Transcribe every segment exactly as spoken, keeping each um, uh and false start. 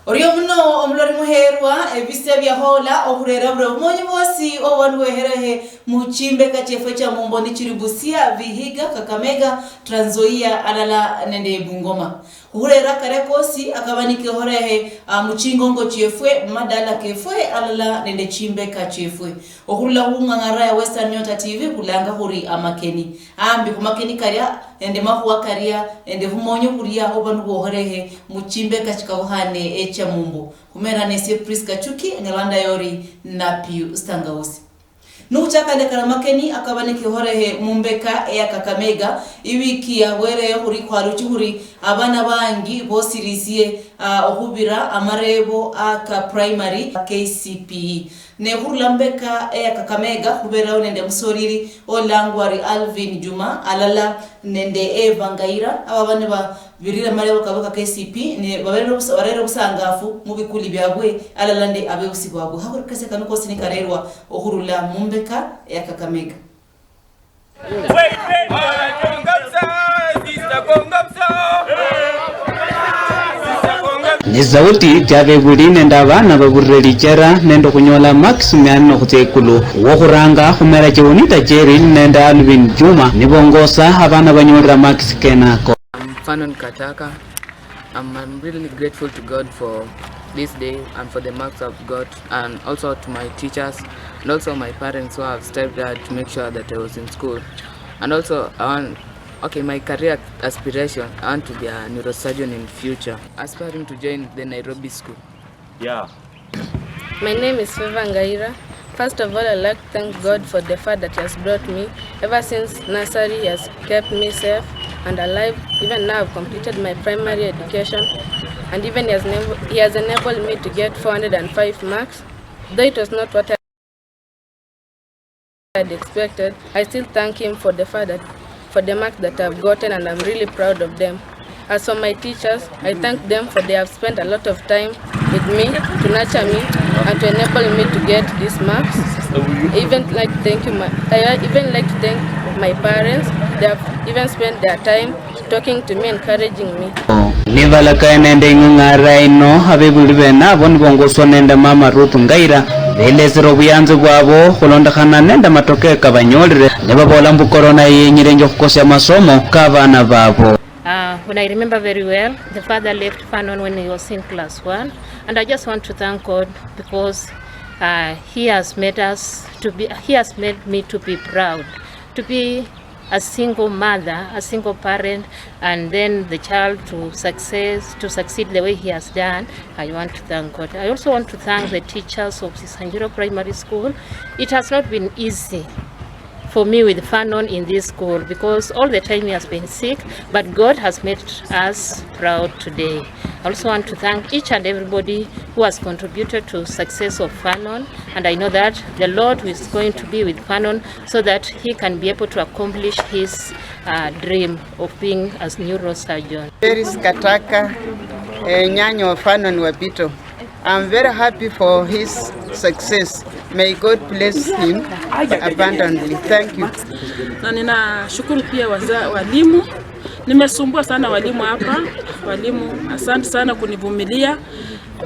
Orio muno omulori muherwa, ebise biahola okhurera buli obumonyi bwosi obwa niweherehe mu chimbeka chiefwe chia mumbo nichiri Busia, Vihiga, Kakamega, Trans Nzoia alala nende Bungoma. Khurera karia kosi akaba nikehorehe, ah, mu chingongo chiefwe, mu madala kefwe alala nende chimbeka chiefwe. Okhurula khung'ang'ara ya Western Nyota T V khulanga khuri amakeni. Ambi khumakeni karia nende makhuwa karia nende bumonyo buria oba nibwohorehe mu chimbeka chikabukhane echia mumbo. Khumera nesie Prisca Chuki, eng'alanda yori Napiu Stangausi. Nuchaka ndekana makeni akaba nikihorehe mumbeka eya Kakamega, iwiki yabwereyo khuri kwaruchi khuri abana bangi bosirisie, ah, okhubira amarebo aka primary K C P E. Ne khurula mbeka eya Kakamega, khuberao nende musoriri olangwa ari Alvin Juma, alala nende Eva Ngaira, aba bane babirire marebo kabo ka K C P, ne baberere obusa-, barere obusangafu mu bikuli byabwe, alala nde abebusi bwabwe. Hakhurikasia kano kosi nikarerwa okhurula mumbeka eya Kakamega. Ni sauti cha bebuli nende abana babulire lichera nende okhunyola marks mia nne okhutsia ikulu. Wokhuranga khumera Cheonita Cheryl nende Alvin Juma nibongosa abana banyolera marks kenako. I'm Fanon Kataka. I'm, I'm really grateful to God for this day and for the marks I've got, and also to my teachers and also my parents who have strived hard to make sure that I was in school. And also, I want, okay, my career aspiration, I want to be a neurosurgeon in future, aspiring to join the Nairobi school. Yeah. My name is Favor Ngaira. First of all, I'd like to thank God for the far that He has brought me. Ever since nursery, He has kept me safe and alive. Even now, I've completed my primary education, and even He has, nev- he has enabled me to get four hundred and five marks, though it was not what I had expected. I still thank Him for the fact that, for the marks that I've gotten, and I'm really proud of them. As for my teachers, I thank them for they have spent a lot of time with me to nurture me and to enable me to get these marks. Even like to thank you, my, I even like to thank my parents. They have even spent their time talking to me, encouraging me. Nibalakaya nende ing'ang'ara ino, abebuli bene abo nibongoswa nende Mama Ruth Ngaira, belesera obuyanzi bwabo khulondokhana nende amatokeo kabanyolire, nibabola mbu korona yenyirenje okhukosia amasomo ka abana babo. Uh, when I remember very well, the father left Fanon when he was in class one, and I just want to thank God because, uh, he has made us to be, he has made me to be proud, to be a single mother, a single parent, and then the child to success, to succeed the way he has done. I want to thank God. I also want to thank the teachers of Sisanjiro Primary School. It has not been easy for me with Fanon in this school because all the time he has been sick, but God has made us proud today. I also want to thank each and everybody who has contributed to success of Fanon, and I know that the Lord is going to be with Fanon so that he can be able to accomplish his, uh, dream of being a neurosurgeon. Paris Kataka, eh, nyanya wa Fanon Wapito. I'm very happy for his success. May God bless him abundantly. Thank you. Na ninashukuru pia waza-, walimu. Nimesumbua sana walimu hapa. Walimu, asante sana kunivumilia.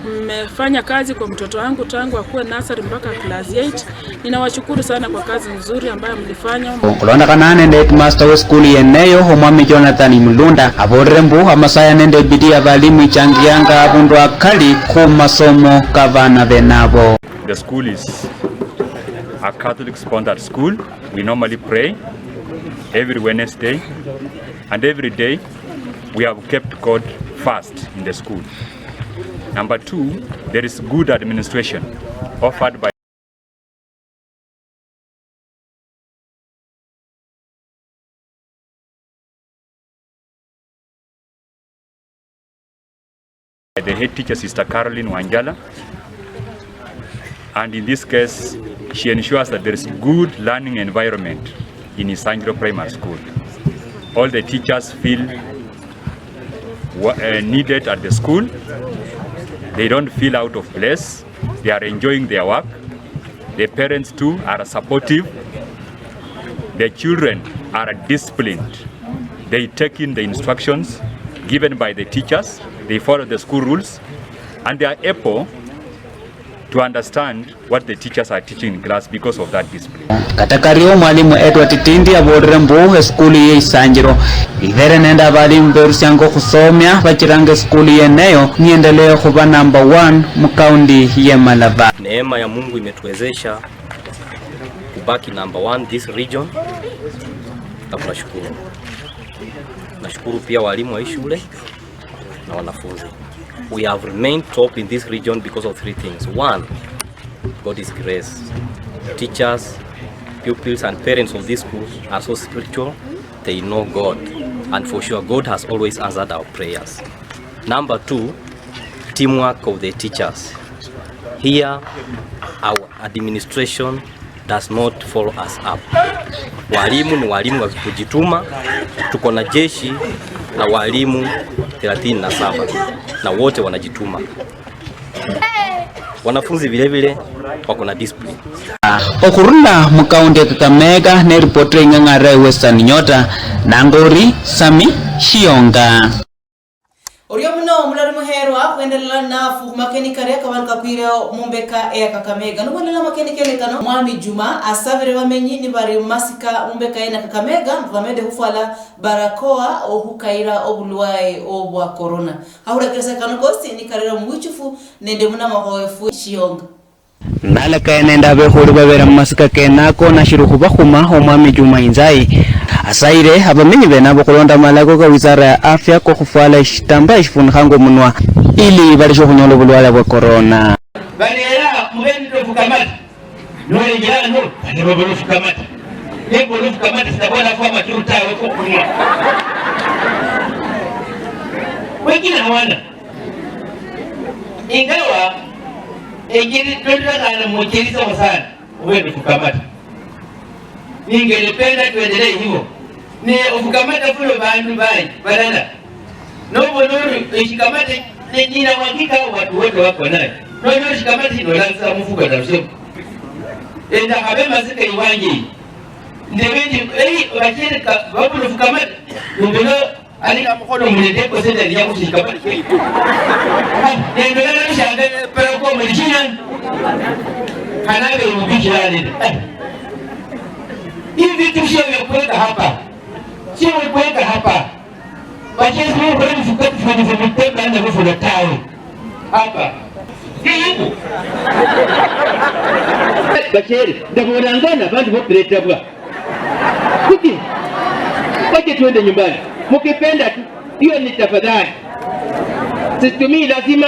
Mmefanya kazi kwa mtoto wangu tangu akuwe nursery mpaka class eight. Ninawashukuru sana kwa kazi nzuri ambayo mlifanya. Khulondokhana nende headmaster wesukulu yeneyo, Omwami Jonathan Mulunda, abolere mbu amasaya nende ebidii yabalimu ichangiyanga abundu akali khumasomo kabana benabo. The school is a Catholic sponsored school. We normally pray every Wednesday, and every day we have kept God first in the school. Number two, there is good administration offered by the head teacher, Sister Caroline Wanjala. And in this case, she ensures that there is good learning environment in Isangiro Primary School. All the teachers feel wa-, uh, needed at the school. They don't feel out of place. They are enjoying their work. The parents too are supportive. The children are disciplined. They take in the instructions given by the teachers. They follow the school rules. And they are able to understand what the teachers are teaching in class because of that discipline. Kata kario, omwalimu Edward Tindi abolere mbu esukulu ye Isanjiro ibere nende abalimu berusianga okhusomia, bachiranga esukulu yeneyo niendelee khuba number one mu county ye Malaba. Neema ya Mungu imetuwezesha kubaki number one this region, na tunashukuru. Nashukuru pia walimu wa hii shule na wanafunzi. We have remained top in this region because of three things. One, God is grace. Teachers, pupils, and parents of these schools are so spiritual, they know God. And for sure, God has always answered our prayers. Number two, teamwork of the teachers. Here, our administration does not follow us up. Walimu ni walimu wa kujituma. Tuko na jeshi la walimu thelathini na saba na wote wanajituma. Wanafunzi vile vile wako na discipline. Okhurula mu county ya Kakamega, ne reporter ing'ang'ara e Western Nyota, nangori Sami Shionga. Orio muno omulori muherwa khwendelera ninafu khumakeni karia kabali kakwireo mumbeka eya Kakamega. Nikhwendelera amakeni kene kano, Omwami Juma asabire bamenyi nibari mumasika mumbeka yene Kakamega mbu bamede khufwala barakoa okhukayira obulwaye obwa corona. Ahurekeresa kano kosi nikarera mubwichufu nende munamakhoefu Shionga. Nalakaya nende abekhuli babera mumasika kenako nashiri khubakhuma, Omwami Juma Inzai asayire abamenyi benabo khulonda amalako ka wizara ya afya kokhufwala eshitambaa eshifunikhanga omunwa ili baleshe okhunyola obulwale bwa corona. Balera mubeni tofukamata nolenjera ano bane babona ofukamata, nemba olofukamata sitabola fwa amaturu tawe kokhunwa. Wengine hawana ingawa enjeri tolitakhana mucherisaho sana. Obwene ofukamata. Ningelipenda tuendelee hivyo. Ne ofukamata funo bandu banji balala. Nobona ori eshikamata ne nina uhakika watu wote wako nayo. Nonyola eshikamata shino olanza mufuko na rusemo. Enda habe masika iwanje iyi. Ndebe ndi, ei, bachirika babula ofukamata. Nobona ali na mukhono mulende kose ndali ya kushika bali. Nende lala shanga pero kwa mjina. Kanabe mbichira nende. Hivi vitu sio vya kuweka hapa. Sio vya kuweka hapa. Bachesi ni kwa mfuko tufanye vya mtema na mfuko tawe. Hapa. Ni hivi. Bacheri, ndakuona ngana bandu boperetabwa. Kuti, wache tuende nyumbani. Mukipenda tu, hiyo ni tafadhali. Situmii lazima,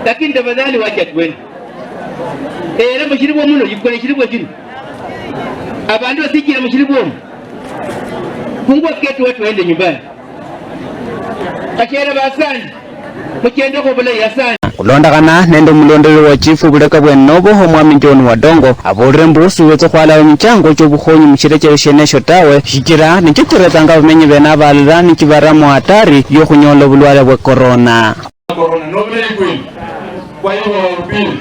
lakini tafadhali wacha tuende. Era mushiribwa muno, yikole shiribwa shino. Abandu basichira mushiribwa omu. Fungua gate watu waende nyumbani. Kachera basandi, muchendekho bulayi asandi. Khulondokhana nende omulondoli wa chifu buleka bwene nobo, Omwami John Wadongo, abolere mbu siwetsa khwalaba emichango chiobukhonyi muchirechere shienesho tawe, shichira nicho chiretsanga abamenyi bene abo alala nichibara muhatari yokhunyola obulwale bwa corona. Corona nobulayi kwenu. Kwa hivyo wahubiri,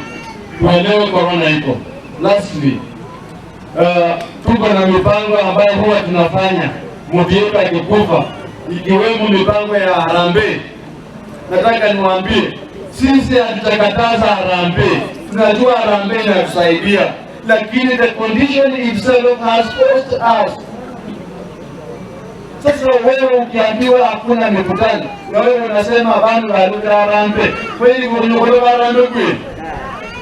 tuelewe corona iko. Lastly, Uh, tuko na mipango ambayo huwa tunafanya. Mtu yetu akikufa, ikiwemo mipango ya harambee. Nataka niwaambie, sisi hatujakataza harambee, tunajua harambee inatusaidia, lakini the condition itself has caused us. Sasa wewe ukiambiwa hakuna mikutano na wewe unasema bandu baludara harambee, kweli kunyokole harambee kweli?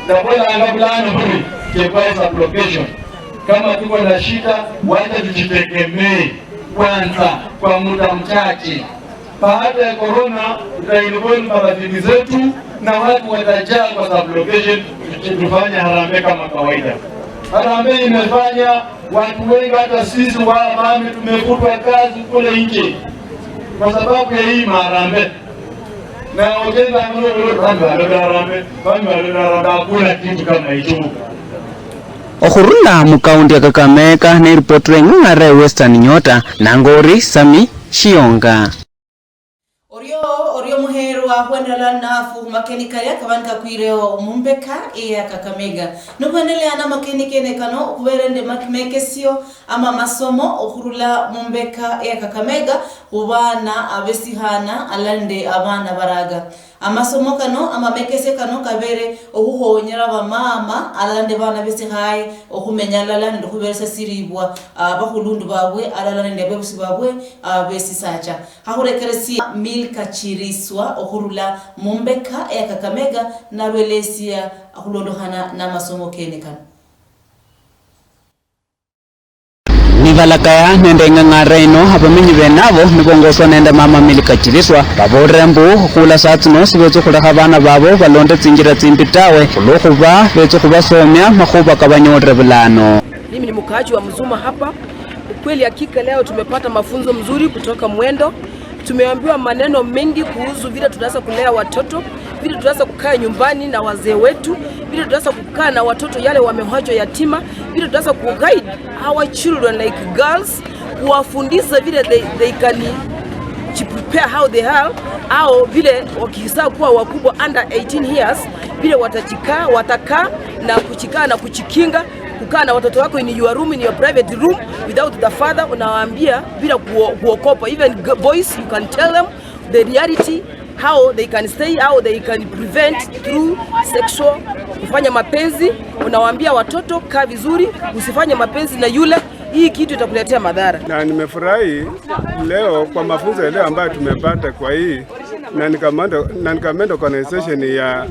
Ndabolanga bulano buri, kekwaye sub-location. Kama tuko na shida, wacha tujitegemee kwanza kwa muda mchache. Baada ya corona, tutainvolve marafiki zetu na watu watajaa kwa sub-location, tufanye harambee kama kawaida. Harambee imefanya watu wengi, hata sisi wa mami tumefutwa kazi kule nje kwa sababu ya hii maharambee. Na ojenda ngolo, bami balodara harambee, bami balodara harambee, hakuna kitu kama hicho. Okhurula mu county ya Kakamega, ne reporter eng'ang'ara e Western Nyota, nangori Sami Shionga. Orio, orio muherwa khwendala nafu makeni karia kabani kakwireo mumbeka eya Kakamega. Nikhwendelea na makeni kene kano, khubere nde ma-, mekesio ama masomo okhurula mumbeka eya Kakamega khubaana abesikhana alala nde abaana baraga. Amasomo kano, amamekesie kano kabeere okhuhoonyera bamaama alala nende baana besikhaye okhumenya alala nende okhuberesia siribwa, ah, abakhulundu babwe alala nende abebusi babwe, ah, besisacha. Khakhurekeresie Milka Chiriswa okhurula mumbeka eya Kakamega nalwelesia khulondokhana namasomo kene kano. Nibalakaya nende eng'ang'ara ino, abamenyi bene abo nibongoswa nende mama Milka Chiriswa, baboolere mbu, khukhula saa tsino sibetsa okhulekha abana babo balonde tsinjira tsimbi tawe, khulwokhuba betsa okhubasomia makhuba kabanyoolere bulano. Mimi ni mkaaji wa Mzuma hapa. Ukweli hakika leo tumepata mafunzo mzuri kutoka Mwendo. Tumeambiwa maneno mengi kuhusu vile tunaweza kulea watoto, vile tunaweza kukaa nyumbani na wazee wetu, vile tunaweza kukaa na watoto yale wamewachwa yatima, vile tunaweza kuguide our children like girls, kuwafundisha vile they, they can prepare how they are, au vile wakizaa kuwa wakubwa under eighteen years, vile watajikaa, watakaa na kujikaa na kujikinga, kukaa na watoto wako in your room, in your private room, without the father, unawaambia bila kuo-, kuokopa. Even g-, boys, you can tell them the reality, how they can stay, how they can prevent through sexual, kufanya mapenzi. Unawaambia watoto, kaa vizuri, usifanye mapenzi na yule, hii kitu itakuletea madhara. Na nimefurahi leo kwa mafunzo ya leo ambayo tumepata kwa hii non-governmental, non-governmental organization ya,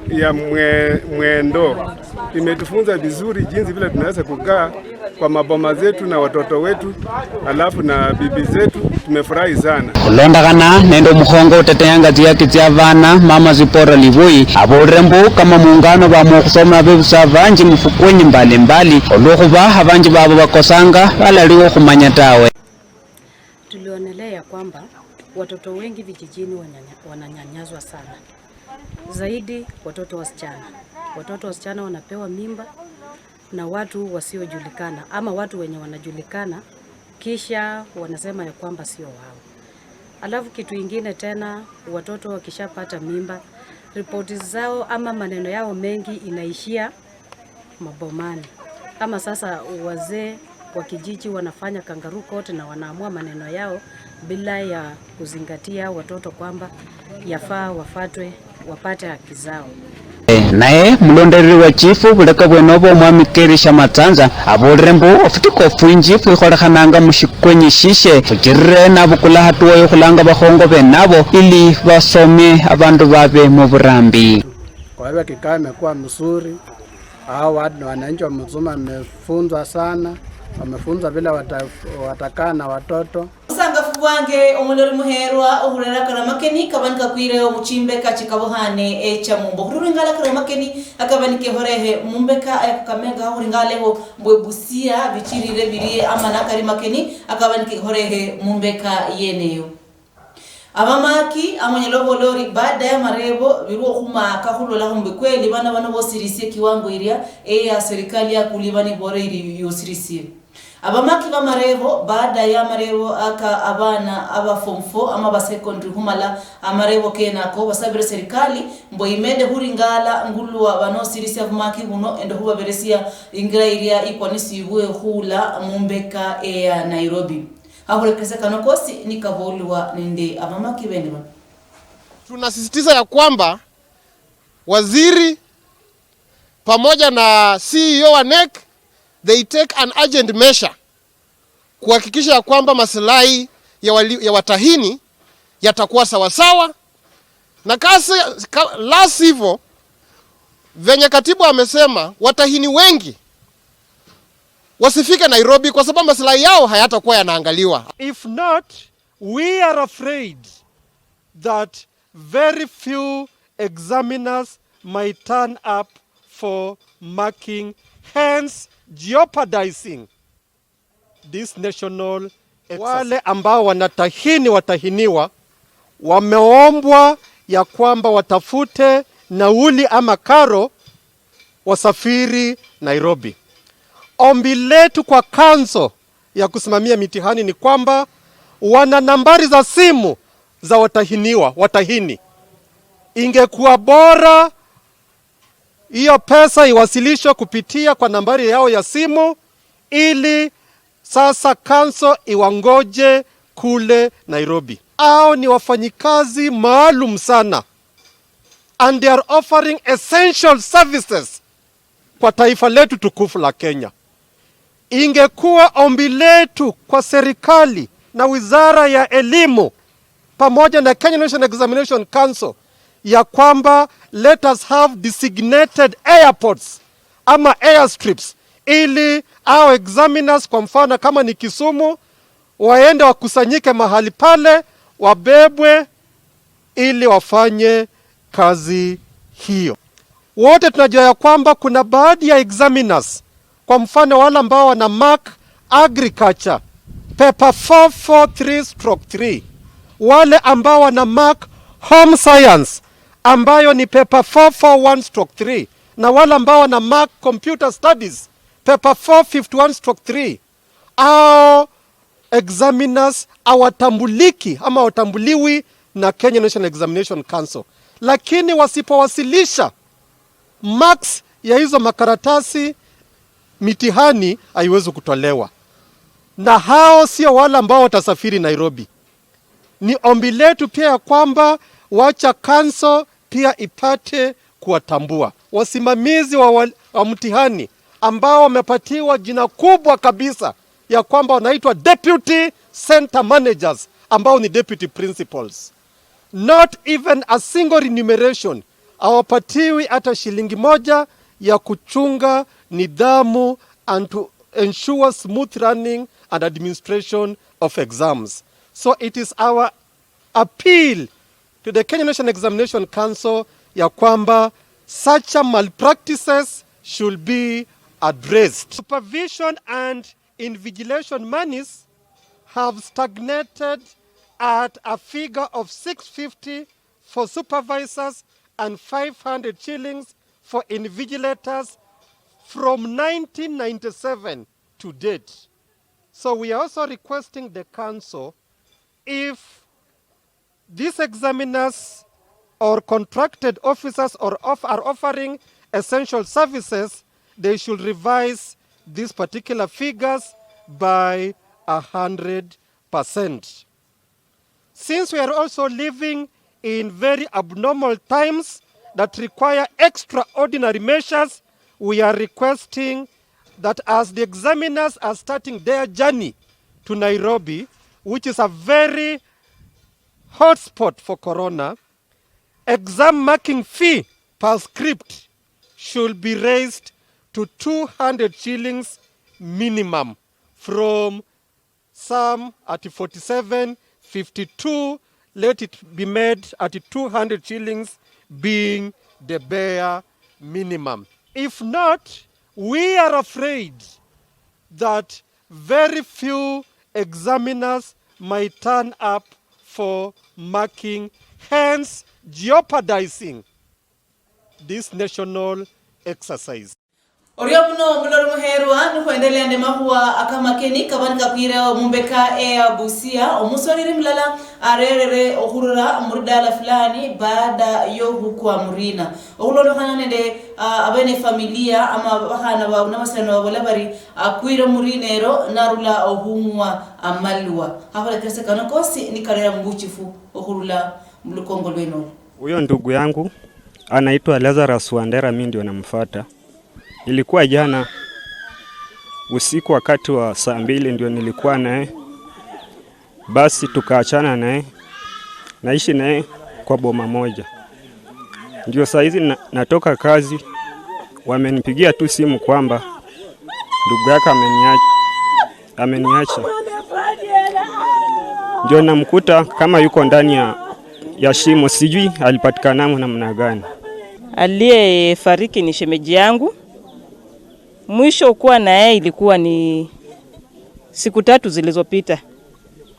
ya mwe-, Mwendo. Imetufunza vizuri jinsi vile tunaweza kukaa kwa maboma zetu na watoto wetu, alafu na bibi zetu. Tumefurahi sana. Khulondokhana nende omukhongo oteteyanga tsihaki tsia abana, mama Zipporah Libui, abolere mbu kama muungano bamwa okhusoma abebusi abanji mufukwenyi mbalimbali, olwokhuba abanji babo bakosanga balaliwo okhumanya tawe. Tulionelea ya kwamba watoto wengi vijijini wanyanya-, wananyanyaswa sana. Zaidi watoto wasichana. Watoto wasichana wanapewa mimba na watu wasiojulikana ama watu wenye wanajulikana, kisha wanasema ya kwamba sio wao. Alafu kitu ingine tena, watoto wakishapata mimba, ripoti zao ama maneno yao mengi inaishia mabomani. Ama sasa wazee wa kijiji wanafanya kangaroo court na wanaamua maneno yao bila ya kuzingatia watoto kwamba yafaa wafatwe, wapate haki zao. Naye mulondereri wa chifu buleka bwene obo, omwami Keri Shamatsanza, abolere mbu ofutuko fwinji fwikholekhananga mushikwenyi shishe fuchirire nabukula hatua yokhulanga bakhongo bene abo ili basome abandu babe muburambi. Kwa hivyo kikao imekuwa mzuri. Hao watu, wananchi wa Mzuma wamefunzwa sana, wamefunzwa vile wata-, watakaa na watoto. Obusangafu bwange omulori muheerwa okhurera akaramakeni kaba nikakwireho muchimbeka chikabukhane echa mumbo. Khurulingala akaramakeni akaba nikekhorehe mumbeka ya Kakamega, khuringaleho mbwe Busia bichirire birie amana akari makeni akaba nikekhorehe mumbeka yeneyo. Abamaki amanyala obola ori baada ya marebo birwo okhumaka khulolakho mbu kweli bana bano bosirisie kiwango iria eya serikali yakuli bana ibora iri yosirisie. Abamaki bamarebo baada ya marebo aka abana aba form four ama ba secondary khumala amarebo kenako basabire serikali mbu imede khuringala ngulwa banosirisia bumaki buno ende khubaberesia ingira iria ikwanisibwe khula mumbeka eya Nairobi. Akhulekese kano kosi nikabolwa nende abamaki bene bano. Tunasisitiza ya kwamba waziri pamoja na C E O wa NEC, they take an urgent measure kuhakikisha ya kwamba maslahi ya wali-, ya watahini yatakuwa sawasawa, na kasi, ka-, la sivyo, venye katibu amesema, watahini wengi wasifike Nairobi kwa sababu maslahi yao hayatakuwa yanaangaliwa. If not, we are afraid that very few examiners might turn up for marking, hence jeopardizing this national exercise. Wale ambao wanatahini watahiniwa wameombwa ya kwamba watafute nauli ama karo wasafiri Nairobi. Ombi letu kwa kanzo ya kusimamia mitihani ni kwamba wana nambari za simu za watahiniwa, watahini. Ingekuwa bora hiyo pesa iwasilishwe kupitia kwa nambari yao ya simu ili sasa kanzo iwangoje kule Nairobi. Hao ni wafanyikazi maalum sana and they are offering essential services kwa taifa letu tukufu la Kenya. Ingekuwa ombi letu kwa serikali na Wizara ya Elimu pamoja na Kenya National Examination Council ya kwamba let us have designated airports ama airstrips, ili our examiners, kwa mfano kama ni Kisumu, waende wakusanyike mahali pale, wabebwe ili wafanye kazi hiyo. Wote tunajua ya kwamba kuna baadhi ya examiners, kwa mfano wale ambao wana mark agriculture paper four four three stroke three, wale ambao wana mark home science ambayo ni paper four four one stroke three, na wale ambao wana mark computer studies paper four fifty-one stroke three, au examiners hawatambuliki ama hawatambuliwi na Kenya National Examination Council, lakini wasipowasilisha marks ya hizo makaratasi, mitihani haiwezi kutolewa. Na hao sio wale ambao watasafiri Nairobi. Ni ombi letu pia ya kwamba wacha council pia ipate kuwatambua wasimamizi wa, wa, wa mtihani ambao wamepatiwa jina kubwa kabisa ya kwamba wanaitwa deputy center managers, ambao ni deputy principals. Not even a single remuneration, hawapatiwi hata shilingi moja ya kuchunga nidhamu and to ensure smooth running and administration of exams. So it is our appeal to the Kenya National Examination Council ya kwamba such a malpractices should be addressed. Supervision and invigilation monies have stagnated at a figure of six fifty for supervisors and five hundred shillings for invigilators from nineteen ninety-seven to date. So we are also requesting the council, if these examiners or contracted officers or of-, are offering essential services, they should revise these particular figures by a hundred percent. Since we are also living in very abnormal times that require extraordinary measures, we are requesting that as the examiners are starting their journey to Nairobi, which is a very hotspot for corona, exam marking fee per script should be raised to two hundred shillings minimum from some at forty-seven, fifty-two, let it be made at two hundred shillings being the bare minimum. If not, we are afraid that very few examiners might turn up for marking, hence jeopardizing this national exercise. Orio muno omulori muherwa, nikhwendelea nende makhuwa akamakeni kaba nikakwireo mumbeka eya Busia. Omusoleli mulala arerere okhurula muridala fulani baada yokhukwa murina. Okhulondokhana nende, ah, abene familia ama bakhana babu nabasiani babola bari akwire murina ero narula okhung'wa amalwa. Akholekese kano kosi nikarera mubuchifu okhurula mulukongo lwene olu. Huyo ndugu yangu anaitwa Lazarus Wandera, mimi ndio namfuata. Ilikuwa jana usiku wakati wa saa mbili ndio nilikuwa naye, basi tukaachana naye, naishi naye kwa boma moja. Ndio saa hizi na, natoka kazi, wamenipigia tu simu kwamba ndugu yake ameniacha, ameniacha. Ndio namkuta kama yuko ndani ya, ya shimo, sijui alipatikana namna gani. Aliyefariki ni shemeji yangu. Mwisho kuwa na yeye ilikuwa ni siku tatu zilizopita,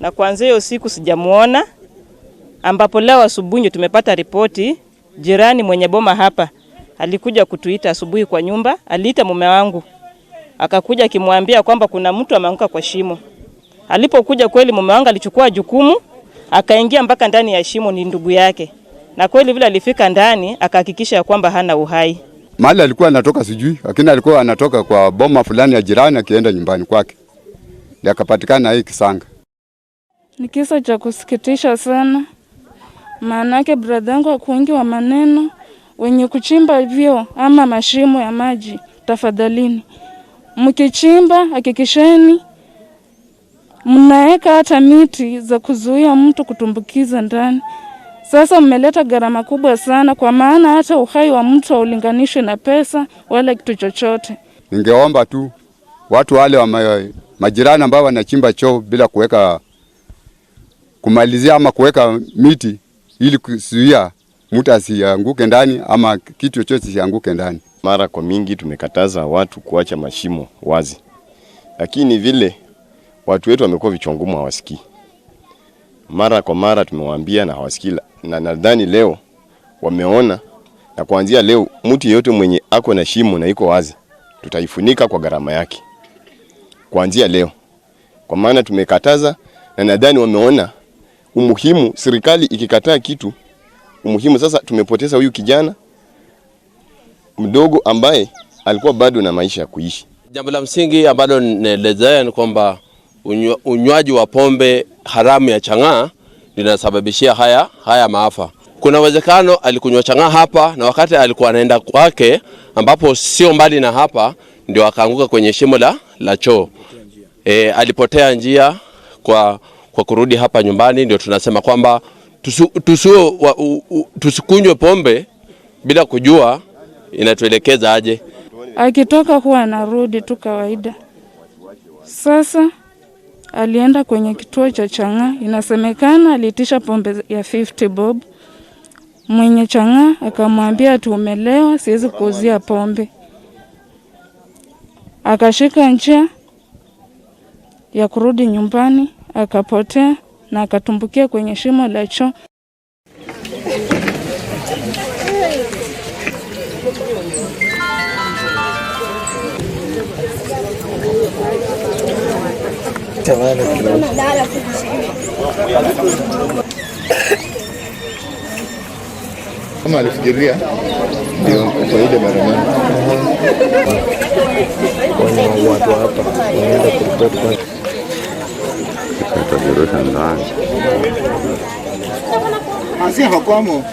na kuanzia hiyo siku sijamuona, ambapo leo asubuhi ndio tumepata ripoti. Jirani mwenye boma hapa alikuja kutuita asubuhi kwa nyumba, aliita mume wangu, akakuja akimwambia kwamba kuna mtu ameanguka kwa shimo. Alipokuja kweli, mume wangu alichukua jukumu, akaingia mpaka ndani ya shimo, ni ndugu yake, na kweli vile alifika ndani akahakikisha ya kwamba hana uhai. Mahali alikuwa anatoka sijui, lakini alikuwa anatoka kwa boma fulani ya jirani akienda nyumbani kwake, ndio akapatikana hii kisanga. Ni kisa cha kusikitisha sana, maanake brother yangu hakuingi wa maneno, Wenye kuchimba vyoo ama mashimo ya maji, tafadhalini, mkichimba, hakikisheni mnaweka hata miti za kuzuia mtu kutumbukiza ndani. Sasa mmeleta gharama kubwa sana, kwa maana hata uhai wa mtu haulinganishwi na pesa wala kitu chochote. Ningeomba tu watu wale wa ma-, majirani ambao wanachimba choo bila kuweka, kumalizia ama kuweka miti ili kuzuia mtu asianguke ndani ama kitu chochote sianguke ndani. Mara kwa mingi tumekataza watu kuacha mashimo wazi, lakini vile watu wetu wamekuwa vichwa ngumu, hawasikii. Mara kwa mara tumewaambia na hawasikii, na nadhani leo wameona, na kuanzia leo mtu yeyote mwenye ako na shimo na iko wazi, tutaifunika kwa gharama yake kuanzia leo, kwa maana tumekataza, na nadhani wameona umuhimu. Serikali ikikataa kitu, umuhimu. Sasa tumepoteza huyu kijana mdogo ambaye alikuwa bado na maisha ya kuishi. Jambo la msingi ambalo naelezea ni kwamba unywa-, unywaji wa pombe haramu ya chang'aa linasababishia haya, haya maafa. Kuna uwezekano alikunywa chang'aa hapa, na wakati alikuwa anaenda kwake, ambapo sio mbali na hapa, ndio akaanguka kwenye shimo la, la choo. E, alipotea njia kwa, kwa kurudi hapa nyumbani. Ndio tunasema kwamba tusu-, tusu-, wa-, u-, u-, tusikunywe pombe bila kujua inatuelekeza aje. Akitoka huwa anarudi tu kawaida. Sasa alienda kwenye kituo cha chang'aa, inasemekana aliitisha pombe ya fifty bob. Mwenye chang'aa akamwambia ati, "Umelewa, siwezi kuuzia pombe." Akashika njia ya kurudi nyumbani, akapotea na akatumbukia kwenye shimo la choo. Kama alifikiria ndio kwa ile barabara. Wenye watu hapa wanaenda kuripoti kwa Katorosha ndani. Asi hakwamo.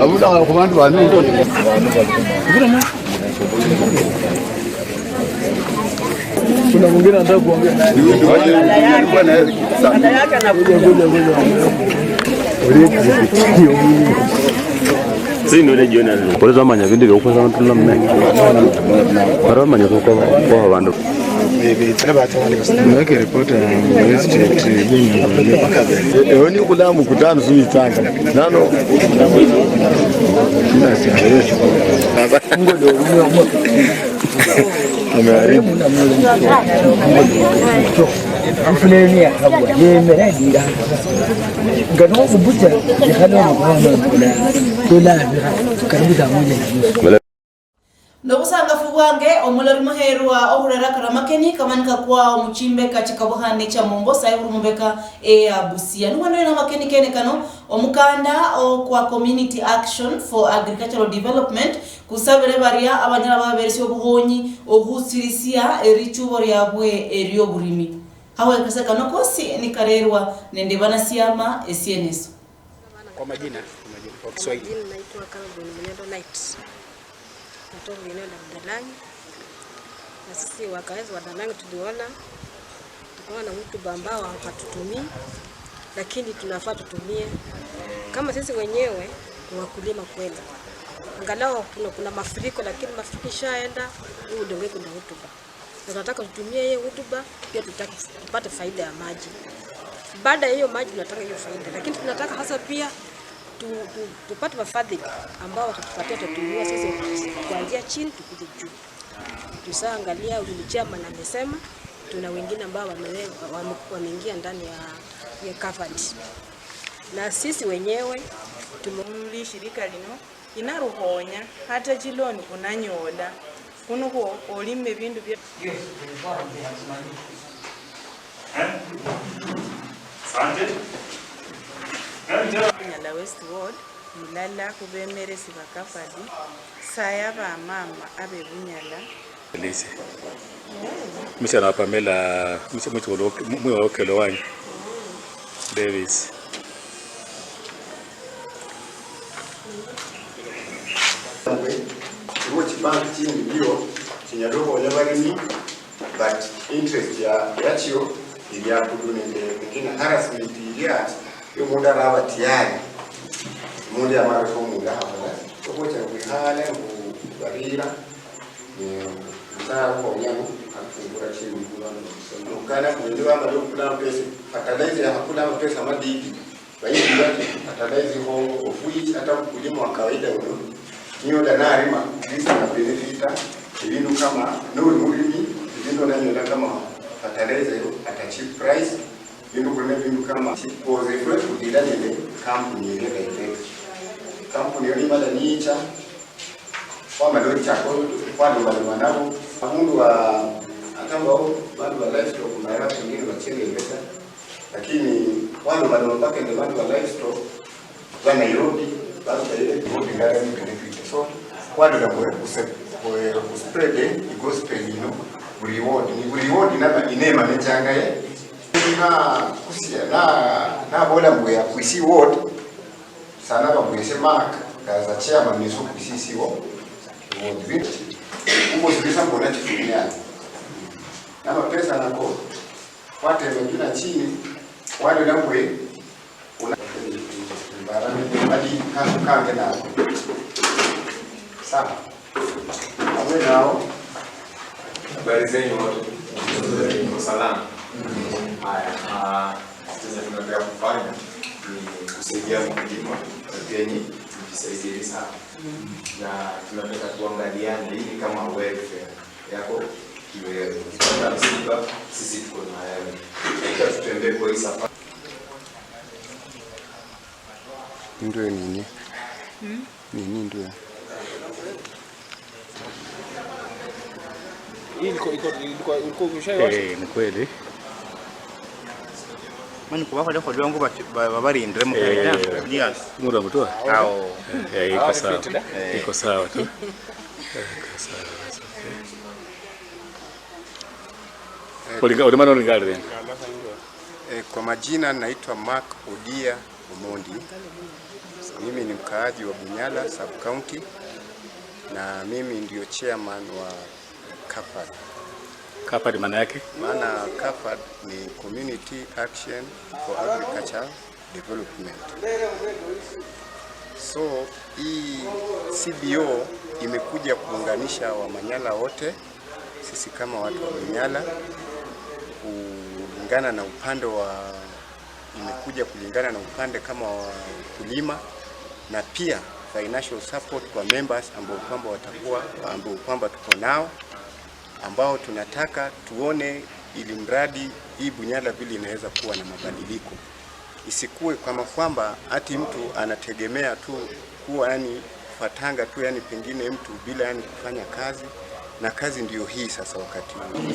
Abula ku bantu bano. Kuna mwingine anataka kuongea. Ngoja, ngoja, ngoja. Sino ile jioni. Kwa hiyo zamani vindu vya kukosa mtu namna. Kwa hiyo zamani kwa, kwa bandu. Weke ripoti ya West Street, eh, oni kula mkutano sumitsanga. Nano. Ameharibu. Ifuleni yakhabwa, yemera lira. Nga nokubucha, ikhala omukhana omukhula, tolabira, karibu saa moja na nusu. Nobusangafu bwange, omulori muherwa, okhurera kano amakeni kamani kakwao muchimbeka chikabukhane cha Mombasa, ekhuru mumbeka eya Busia. Nubwenoyo namakeni kene kano, omukanda okwa Community Action for Agricultural Development kusabire baria abanyala baberesia obukhonyi okhusirisia erichubo riabwe erioburimi. Awekase kano kosi nikarerwa nende banasiama esieneso. Kwa majina, kwa majina, kwa Kiswahili. Kwa majina naitwa Caroline Munyendo Knight. Natoka eneo la Budalangi. Na sisi wakazi wa Budalangi tuliona, tukaona na mtu ambao hatutumii, lakini tunafaa tutumie. Kama sisi wenyewe ni wakulima kweli. Angalau kuna, kuna mafuriko, lakini mafuriko ishaenda, hii udongo iko na rutuba. Na tunataka tutumie hiyo rutuba, pia tutaki-, tupate faida ya maji. Baada ya hiyo maji, tunataka hiyo faida. Lakini tunataka hasa pia tu-, tu-, tupate wafadhili ambao watatupatia, tutatumia sisi kuanzia chini tukuje juu. Tusaangalia vile chairman amesema, tuna wengine ambao wamewe-, wame-, wameingia ndani ya, ya covered. Na sisi wenyewe tume- Muli shirika lino, inarukhonya, hata chiloni unanyola. Kunukhwo olime bindu bia Bunyala West Ward, mulala khubemeresi ba Kafadi, saya bamama abe Bunyala. Lise. Musichana wa Pamela, musi-, musi wolo-, mu-, mwiwa wa Okelo wanyu. Davis. Iwo chibank chindi ndio chinyala okhuhonya balimi, but interest ya, yachio ili akulu nende pengine harassment ilia yomundu araba tiyari, omundu yamala khumula akhola okhucha khwikhala nokhubarira. Nzaa khonyamo, akufungura chini mukulu ano. Mukana mwene bamala okula amapesa, fertilizer yakhakula amapesa madidi. Bayidi bati, fertilizer ho, of which hata mkulima wa kawaida uno, nyola narima, at least na benefita, ebindu kama, noli mulimi, ebindu onanyola kama fertilizer yo, at a cheap price, ebindu kuli nebindu kama, cause efwe khudila nende kampuni eria direct. Kampuni eyo nimala niyicha, Khwamala ochaka khwalomaloma nabo. Abundu wa, ata mbao bandu ba livestock mara pengine bachelele ta, lakini khwalomaloma mpaka nende bandu ba livestock ba Nairobi, baruka ile reward ndala ni benefit. So, khwalola mbu khuse-, khwe-, khuspread i gospel ino, bu reward, ni bu reward naba inema nechangaye. Na kusia, na, nabola mbu ya kwisi ward, Sana babwese Mark, as a chairman, niso kwisisiwo, ward village. Uko sibisa mbona chifunia. Na mapesa nako, kwatema juu na chini, wale na mwe, una, mbara ni, mali, kange nako. Sawa. Habari zenu wote? Mko salama? Haya, ah, sasa tunaendelea kufanya ni kusaidia mkulima, na pia ni mjisaidie sana. Na tunataka tuangaliane ili kama welfare yako kiwewe. Ukipata msiba, sisi tuko na wewe. Acha tutembee kwa hii safari. Ndio nini? Hmm? Nini ndio? Hii ilikuwa, ilikuwa, ilikuwa, ilikuwa umeshaiwasha? Eh, ni kweli. Mani kuba khole khole wangu bati, ba-, babarindire mu Eh, Kenya. Yes. Mura mutua? Ao. Eh, eh, iko sawa. Iko sawa tu. Eh, iko sawa. That's okay. Olinga, olimana olinga alire. Eh, kwa majina naitwa Mark Odia Omondi. Mimi ni mkaaji wa Bunyala Sub County na mimi ndio chairman wa KAFAD. KAFAD maana yake? Maana KAFAD ni Community Action for Agriculture Development. So, hii C B O imekuja kuunganisha Wamanyala wote, sisi kama watu wa Bunyala, kulingana na upande wa, imekuja kulingana na upande kama wa ukulima, na pia financial support kwa members ambao kwamba watakuwa, ambao kwamba tuko nao, ambao tunataka tuone ili mradi hii Bunyala vile inaweza kuwa na mabadiliko. Isikuwe kama kwamba ati mtu anategemea tu kuwa, yani, kufatanga tu, yani, pengine mtu bila, yani, kufanya kazi, na kazi ndio hii sasa wakati huu.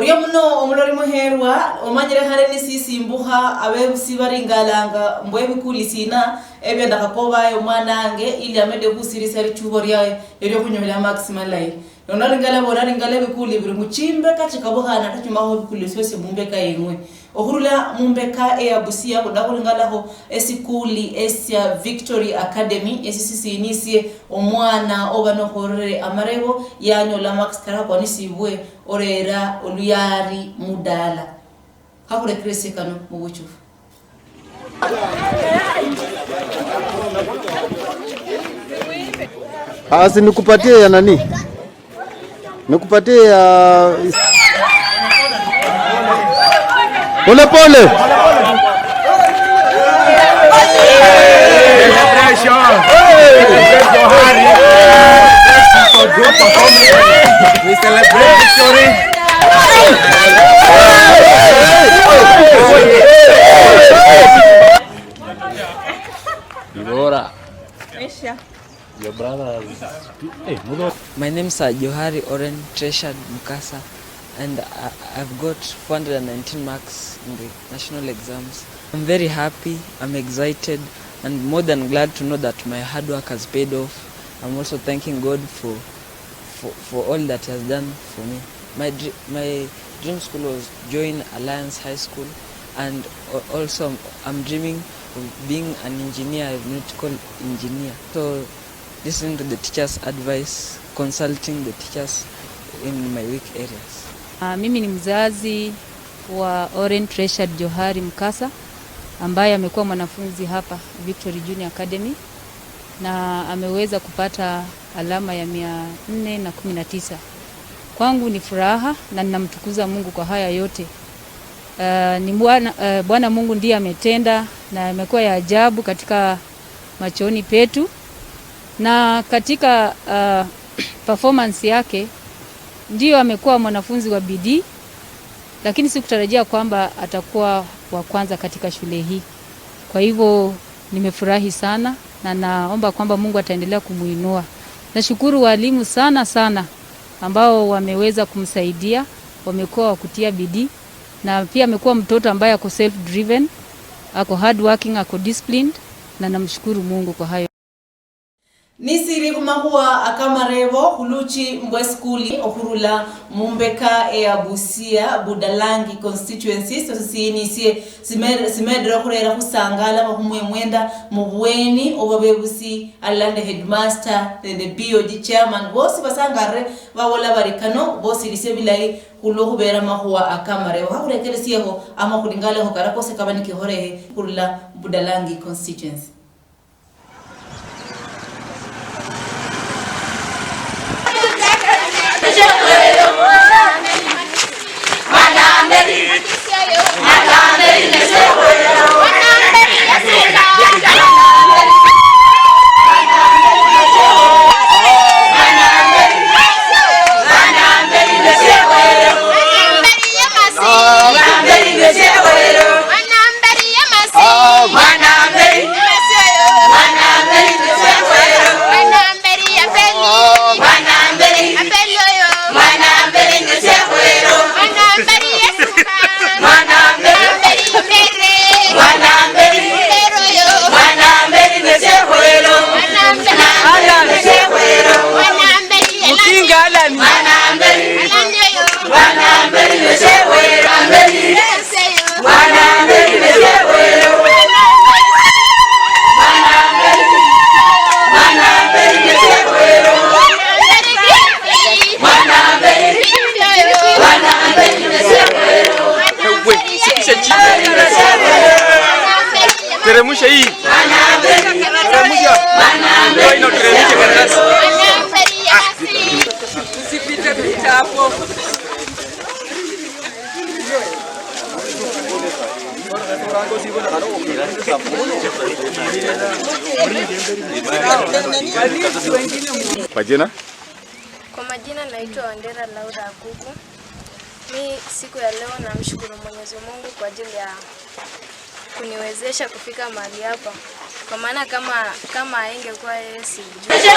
Orio muno omulori muherwa, omanyire khale nisisimbukha, abebusi baringalanga mbu ebikuli sina ebia ndakhakobaye omwanange ili amede khusirisia lichubo liaye eliokhunyola amakisi malayi. Nono ringala bona ringala ebikuli biri muchimbeka chikabukhana tachumakho ebikuli siosi mumbeka yeng'we. Okhurula mumbeka eya Busia, khudakhulingalaho esikuli esia Victory Academy, esi sisinisie omwana oba nokhorere amarebo yanyola amakisi karakwanisibwe orera oluyari mudala. Khakhurekeresie kano mubuchufu. Asi nikupatie ya nani? Nikupatie ya pole pole. Celebration. Celebration. Johari. Thank you for good performance. We celebrate victory. Dibora. Your brother. Hey, Mudo. My names are Johari Oren Treshad Mukasa, and I, I've got four hundred nineteen marks in the national exams. I'm very happy, I'm excited, and more than glad to know that my hard work has paid off. I'm also thanking God for, for, for all that He has done for me. My, dr- my dream school was join Alliance High School, and a- also I'm, I'm dreaming of being an engineer, aeronautical engineer. So listening to the teachers' advice, consulting the teachers in my weak areas. Ah, mimi ni mzazi wa Oren Treshad Johari Mukasa, ambaye amekuwa mwanafunzi hapa Victory Junior Academy na ameweza kupata alama ya mia nne na kumi na tisa. Kwangu ni furaha na ninamtukuza Mungu kwa haya yote. Ah, ni Bwana, ah, Bwana Mungu ndiye ametenda na amekuwa ya ajabu katika machoni petu, na katika, ah, performance yake ndio amekuwa mwanafunzi wa bidii, lakini sikutarajia kwamba atakuwa wa kwanza katika shule hii. Kwa hivyo nimefurahi sana na naomba kwamba Mungu ataendelea kumuinua. Nashukuru walimu sana sana ambao wameweza kumsaidia, wamekuwa wa kutia bidii, na pia amekuwa mtoto ambaye ako self driven, ako hard working, ako disciplined, na namshukuru Mungu kwa hayo. Nisiri khumakhuwa akamarebo khuluchi mbwe sikuli okhurula mumbeka eya Busia, Budalangi constituency, so sisiinisie simed- simedere okhurera khusangala bakhumwemwenda mubweni obabebusi alala nende headmaster nende P O G chairman bosi basangarire babola bari kano bosirisie bilayi khulwokhubera amakhuwa akamarebo. Khakhurekeresiekho amakhuli ngaleho kara kosi kaba nikikholehe khurula Budalangi constituency. Mukinga Alani. Ewe, shikisha chini. Teremusha hii. Teremusha. Ndio ino, teremusha karatasi. Tusipite vitabu. Majina? Kwa majina naitwa Wandera Laura Akuku. Mi siku ya leo namshukuru Mwenyezi Mungu kwa ajili ya kuniwezesha kufika mahali hapa, kwa maana kama, kama haingekuwa yeye sijui.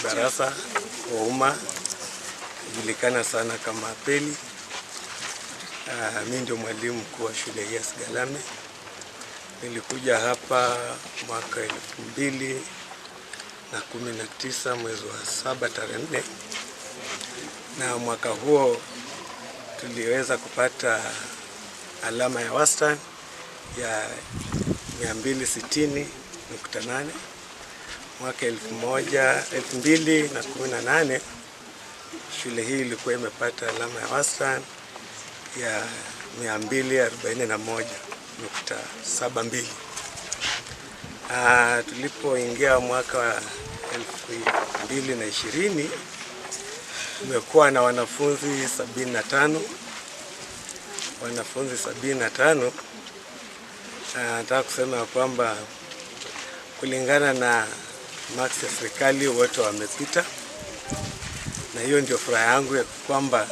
Barasa Ouma, hujulikana sana kama Apeli. Ah, mi ndio mwalimu mkuu wa shule hii ya Sigalame. Nilikuja hapa mwaka elfu mbili na kumi na tisa mwezi wa saba tarehe nne, na mwaka huo tuliweza kupata alama ya wastani ya mia mbili sitini nukta nane. Mwaka elfu moja, elfu mbili na kumi na nane, shule hii ilikuwa imepata alama ya wastani ya mia mbili arobaini na moja nukta saba mbili. Ah, tulipoingia mwaka wa elfu mbili na ishirini, tumekuwa na wanafunzi sabini na tano. Wanafunzi sabini na tano. Ah, nataka kusema ya kwamba kulingana na marks ya serikali, wote wamepita, na hiyo ndio furaha yangu ya kwamba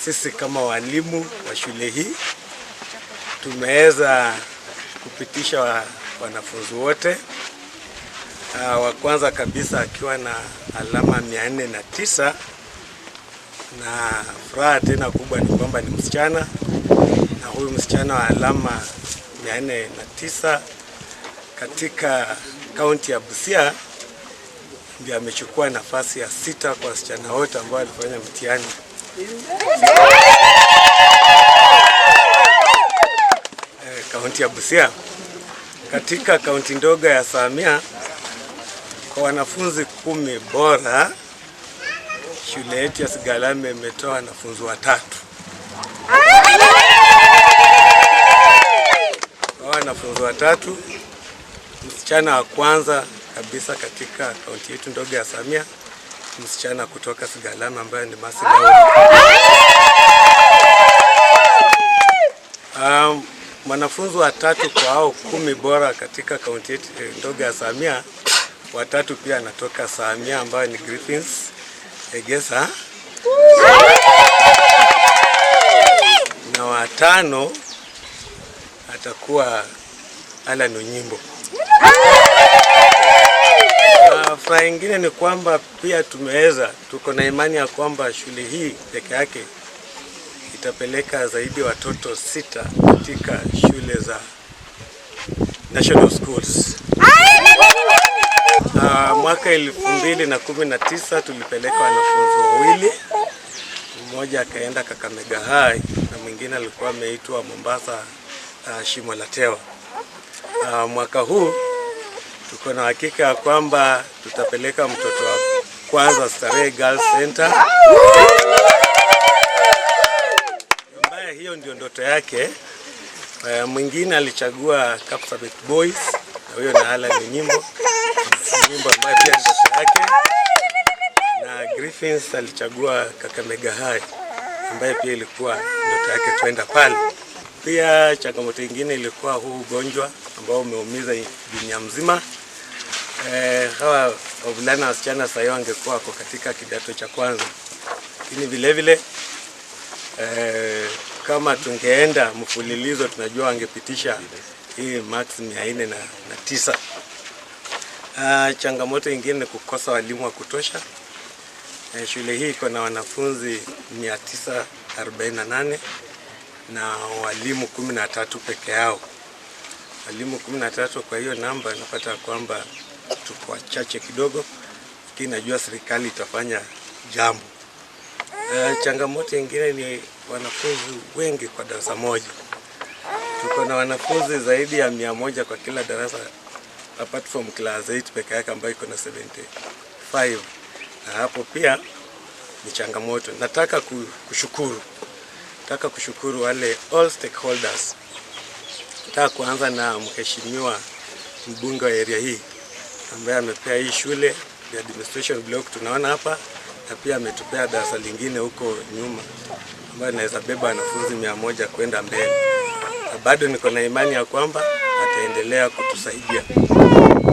sisi kama walimu wa shule hii tumeweza kupitisha wa-, wanafunzi wote. Ah, wa kwanza kabisa akiwa na alama mia nne na tisa, na furaha tena kubwa ni kwamba ni msichana, na huyu msichana wa alama mia nne na tisa katika kaunti ya Busia ndio amechukua nafasi ya sita kwa wasichana wote ambao walifanya mtihani. Eh, kaunti ya Busia. Katika kaunti ndogo ya Samia, kwa wanafunzi kumi bora, shule yetu ya Sigalame imetoa wanafunzi watatu. Kwa wanafunzi watatu, msichana wa kwanza kabisa katika kaunti yetu ndogo ya Samia, msichana kutoka Sigalame ambaye ni Mercy Laura. Um, mwanafunzi wa tatu kwa hao kumi bora katika kaunti yetu, eh, ndogo ya Samia, watatu pia anatoka Samia, ambaye ni Griffins Egesa, na watano atakuwa Allan Onyimbo. Na furaha ingine ni kwamba pia tumeweza, tuko na imani ya kwamba shule hii peke yake itapeleka zaidi ya watoto sita katika shule za national schools. Ah, mwaka elfu mbili na kumi na tisa tulipeleka wanafunzi wawili, mmoja akaenda Kakamega High na mwingine alikuwa ameitwa Mombasa, ah, Shimo la Tewa. Ah, mwaka huu tuko na hakika ya kwamba tutapeleka mtoto wa kwanza Starehe Girls Center, ambaye hiyo ndio ndoto yake. Eh, mwingine alichagua Kapsabet Boys, na huyo ni Allan Onyimbo. Onyimbo ambaye pia ni ndoto yake. Na Griffins alichagua Kakamega High, ambaye pia ilikuwa ndoto yake kwenda pale. Pia changamoto ingine ilikuwa huu ugonjwa ambao umeumiza dunia mzima. Eh, hawa wavulana wasichana sasa hivi wangekuwa wako katika kidato cha kwanza. Lakini vile vile, eh, kama tungeenda mfululizo, tunajua wangepitisha hii marks mia nne na tisa. Ah, changamoto ingine ni kukosa walimu wa kutosha. Eh, shule hii iko na wanafunzi mia tisa arobaini na nane na walimu kumi na tatu peke yao. Walimu kumi na tatu, kwa hiyo namba, napata kwamba tuko wachache kidogo, lakini najua serikali itafanya jambo. Eh, changamoto ingine ni wanafunzi wengi kwa darasa moja. Tuko na wanafunzi zaidi ya mia moja kwa kila darasa, apart from class eight peke yake ambayo iko na seventy-five. Na hapo pia ni changamoto. Nataka ku-, kushukuru. Nataka kushukuru wale all stakeholders. Nataka kuanza na mheshimiwa mbunge wa area hii ambaye amepea hii shule, the administration block tunaona hapa, Na pia ametupea darasa lingine huko nyuma ambayo inaweza beba wanafunzi mia moja kwenda mbele, na bado niko na imani ya kwamba ataendelea kutusaidia.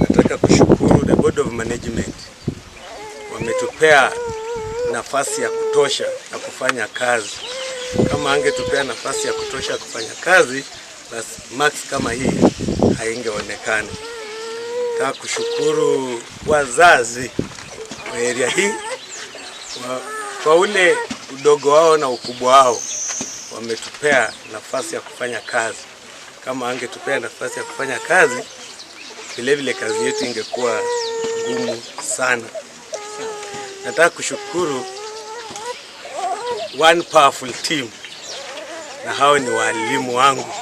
Nataka kushukuru the Board of Management, wametupea nafasi ya kutosha ya kufanya kazi. Kama angetupea nafasi ya kutosha ya kufanya kazi, basi marks kama hii haingeonekana. Nataka kushukuru wazazi wa area hii kwa, kwa ule udogo wao na ukubwa wao, wametupea nafasi ya kufanya kazi. Kama angetupea nafasi ya kufanya kazi, vile vile kazi yetu ingekuwa ngumu sana. Nataka kushukuru one powerful team, na hao ni walimu wangu.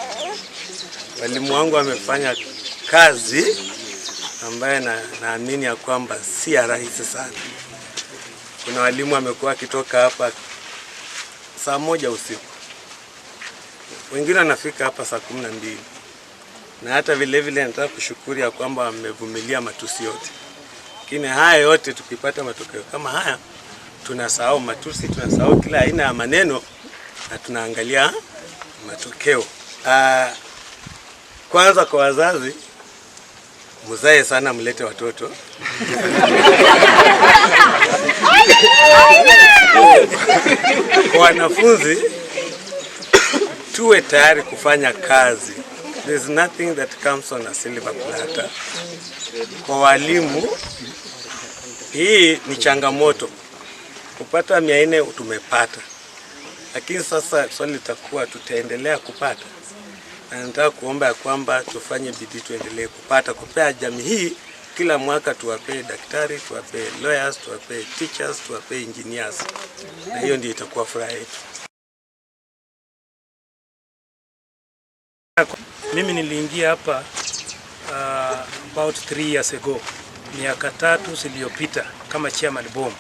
Walimu wangu wamefanya kazi ambayo na, naamini ya kwamba si ya rahisi sana. Kuna walimu wamekuwa wakitoka hapa saa moja usiku, wengine wanafika hapa saa kumi na mbili, na hata vile vile nataka kushukuru ya kwamba wamevumilia matusi yote. Lakini haya yote, tukipata matokeo kama haya, tunasahau matusi, tunasahau kila aina ya maneno na tunaangalia matokeo. Ah, kwanza kwa wazazi, mzae sana, mlete watoto. Kwa wanafunzi, tuwe tayari kufanya kazi. There's nothing that comes on a silver platter. Kwa walimu, hii ni changamoto. Kupata mia nne tumepata. Lakini sasa swali litakuwa, tutaendelea kupata? Na nataka kuomba ya kwamba tufanye bidii tuendelee kupata, kupea jamii hii, kila mwaka tuwapee daktari, tuwapee lawyers, tuwapee teachers, tuwapee engineers. Na hiyo ndio itakuwa furaha yetu. Mimi niliingia hapa, ah, about three years ago, miaka tatu ziliyopita, kama chairman BOM.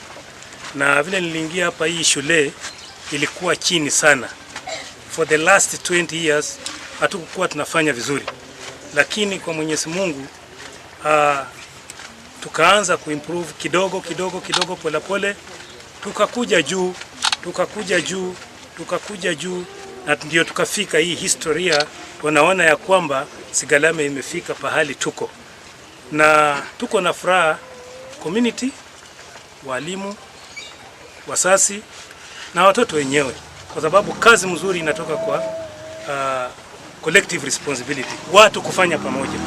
Na vile niliingia hapa, hii shule ilikuwa chini sana. For the last twenty years, hatukukuwa tunafanya vizuri. Lakini kwa Mwenyezi Mungu, ah, tukaanza kuimprove kidogo, kidogo, kidogo, pole pole. Tukakuja juu, tukakuja juu, tukakuja juu, na ndio tukafika hii historia. Unaona ya kwamba Sigalame imefika pahali tuko. Na tuko na furaha, community, walimu, wasasi na watoto wenyewe, kwa sababu kazi mzuri inatoka kwa, ah, collective responsibility, watu kufanya pamoja,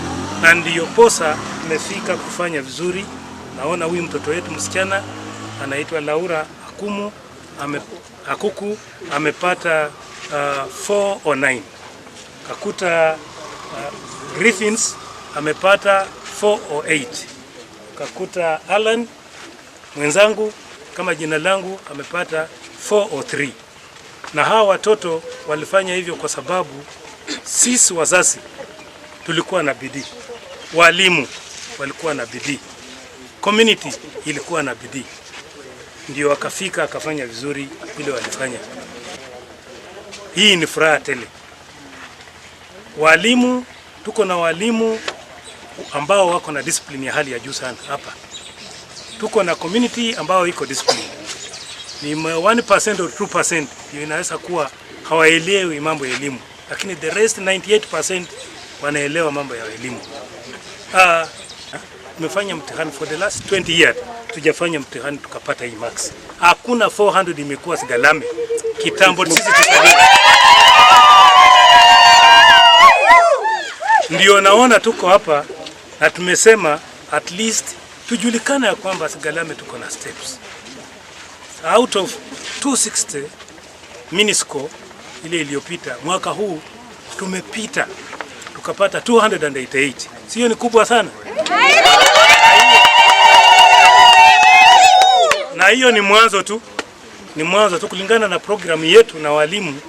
na ndiyo posa tumefika kufanya vizuri. Naona huyu mtoto wetu msichana anaitwa Laura Akumu, ame-, Akuku amepata, ah, four oh nine. Kakuta, ah, Griffins amepata four oh eight. Kakuta Alan mwenzangu, kama jina langu, amepata four oh three. Na hawa watoto walifanya hivyo kwa sababu sisi wazazi tulikuwa na bidii, walimu walikuwa na bidii, community ilikuwa na bidii, ndio wakafika, akafanya vizuri vile walifanya. Hii ni furaha tele. Walimu, tuko na walimu ambao wako na discipline ya hali ya juu sana hapa. Tuko na community ambao iko discipline. Ni ma-, one percent or two percent ndio inaweza kuwa hawaelewi mambo ya elimu, lakini the rest ninety-eight percent wanaelewa mambo ya elimu. Ah, tumefanya mtihani for the last twenty years, tujafanya mtihani tukapata hii marks. Hakuna four hundred imekuwa Sigalame kitambo sisi tuzaliwe. Ndio naona tuko hapa na tumesema at least tujulikane ya kwamba Sigalame tuko na steps. Out of two sixty miniscore ile iliyopita, mwaka huu tumepita, tukapata two hundred and eighty-eight. Sio ni kubwa sana? Na hiyo ni mwanzo tu, ni mwanzo tu kulingana na programu yetu na walimu,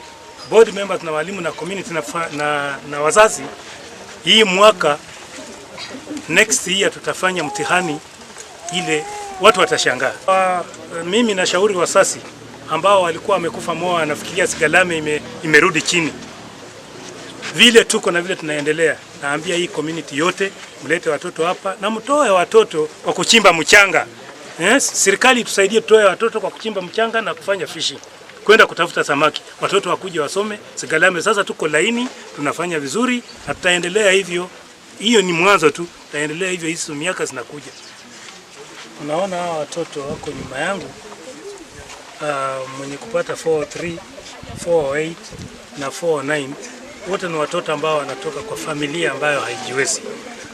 board members na walimu na community na fa-, na, na wazazi. Hii mwaka, next year tutafanya mtihani ile watu watashangaa. Ah, mimi nashauri wasasi ambao walikuwa wamekufa moyo, wanafikiria Sigalame ime-, imerudi chini. Vile tuko na vile tunaendelea, naambia hii community yote, mlete watoto hapa na mtoe watoto wa kuchimba mchanga. Eh, serikali itusaidie tutoe watoto kwa kuchimba mchanga na kufanya fishing. Kwenda kutafuta samaki. Watoto wakuje wasome, Sigalame. Sasa tuko laini, tunafanya vizuri, na tutaendelea hivyo. Hiyo ni mwanzo tu, tutaendelea hivyo hizo miaka zinakuja. Unaona hawa watoto wako nyuma yangu, ah, mwenye kupata four oh three, four oh eight na four oh nine, wote ni watoto ambao wanatoka kwa familia ambayo haijiwezi.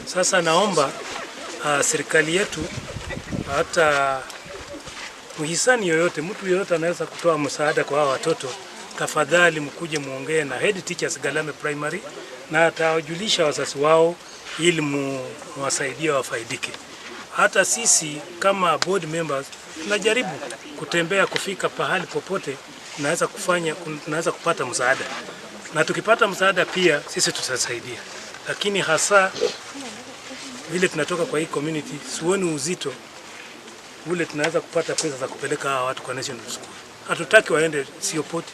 Sasa naomba, ah, serikali yetu, hata mhisani yoyote, mtu yoyote anaweza kutoa msaada kwa hawa watoto, tafadhali mkuje muongee na head teachers Galame Primary, na atawajulisha wazazi wao ili mu-, muwasaidie wafaidike. Hata sisi kama board members tunajaribu kutembea kufika pahali popote tunaweza kufanya, kun-, tunaweza kupata msaada. Na tukipata msaada pia sisi tutasaidia. Lakini hasa vile tunatoka kwa hii community, sioni uzito vile tunaweza kupata pesa za kupeleka hawa watu kwa National School. Hatutaki waende Siopoti,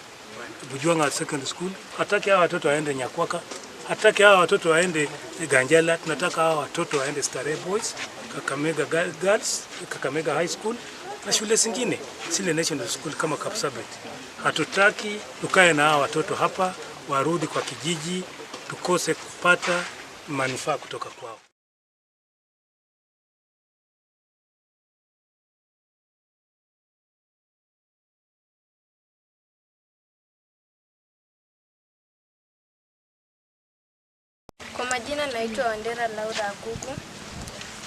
Bujuanga Secondary School. Hataki hawa watoto waende Nyakwaka. Hataki hawa watoto waende Ganjala. Tunataka hawa watoto waende Starehe Boys, Kakamega Girl-, Girls, Kakamega High School na shule zingine, zile National School kama Kapsabet. Hatutaki tukae na hawa watoto hapa, warudi kwa kijiji, tukose kupata manufaa kutoka kwao. Kwa majina naitwa Wandera Laura Akuku.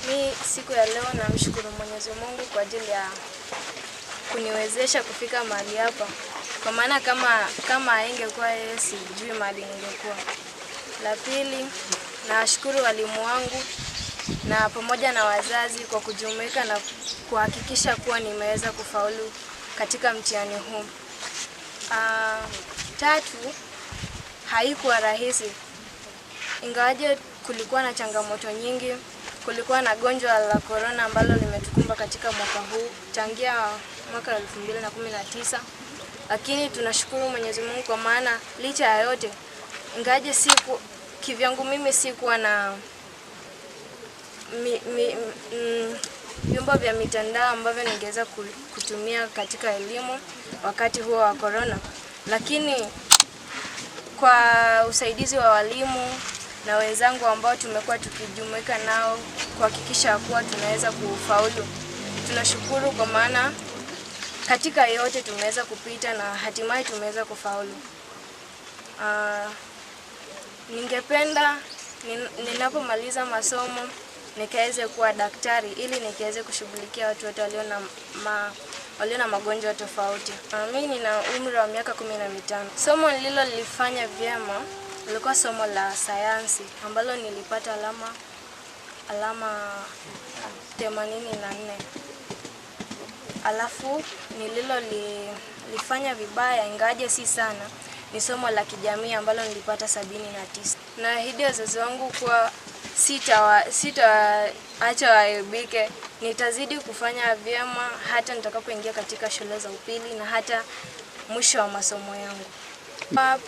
Mi siku ya leo namshukuru Mwenyezi Mungu kwa ajili ya kuniwezesha kufika mahali hapa. Kwa maana kama, kama haingekuwa yeye sijui mahali ningekuwa. La pili, nawashukuru walimu wangu na pamoja na wazazi kwa kujumuika na kuhakikisha kuwa nimeweza kufaulu katika mtihani huu. Ah, tatu, haikuwa rahisi. Ingawaje kulikuwa na changamoto nyingi, kulikuwa na gonjwa la corona ambalo limetukumba katika mwaka huu, tangia mwaka elfu mbili na kumi na tisa. Lakini tunashukuru Mwenyezi Mungu kwa maana licha ya yote, ingawaje siku-, kivyangu mimi sikuwa na mi-, mi-, mm, vyombo vya mitandao ambavyo ningeweza ku-, kutumia katika elimu wakati huo wa corona. Lakini kwa usaidizi wa walimu na wenzangu ambao tumekuwa tukijumuika nao kuhakikisha kuwa tunaweza kufaulu, tunashukuru kwa maana katika yote tumeweza kupita na hatimaye tumeweza kufaulu. Ah, ningependa nin-, ninapomaliza masomo nikaweze kuwa daktari ili nikaweze kushughulikia watu wote walio na ma-, walio na magonjwa tofauti. Ah, mimi nina umri wa miaka kumi na mitano. Somo nililolifanya vyema lilikuwa somo la sayansi ambalo nilipata alama, alama themanini na nne. Alafu nililo li-, lifanya vibaya, ingawaje si sana, ni somo la kijamii ambalo nilipata sabini na tisa. Naahidi wazazi wangu kuwa sitawa-, sitaacha waaibike. Nitazidi kufanya vyema hata nitakapoingia katika shule za upili na hata mwisho wa masomo yangu. Ma-,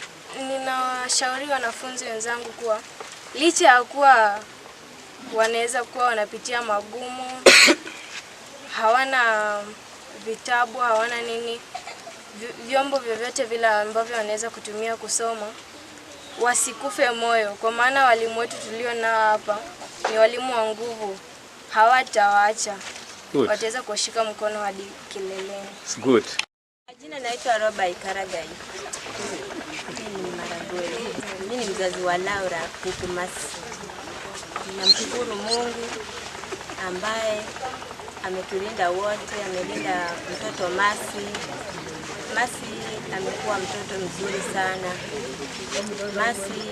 ninawashauri wanafunzi wenzangu kuwa licha ya kuwa wanaweza kuwa wanapitia magumu, hawana vitabu, hawana nini, vi-, vyombo vyovyote vile ambavyo wanaweza kutumia kusoma, wasikufe moyo, kwa maana walimu wetu tulio nao hapa ni walimu wa nguvu, hawatawaacha. Good. Wataweza kushika mkono hadi kileleni. It's good. Majina naitwa Roba Ikaragai. Mimi ni Maragoli. Mimi ni mzazi wa Laura Kuku Masi. Ninamshukuru Mungu ambaye ametulinda wote, amelinda mtoto Masi. Masi amekuwa mtoto mzuri sana. Masi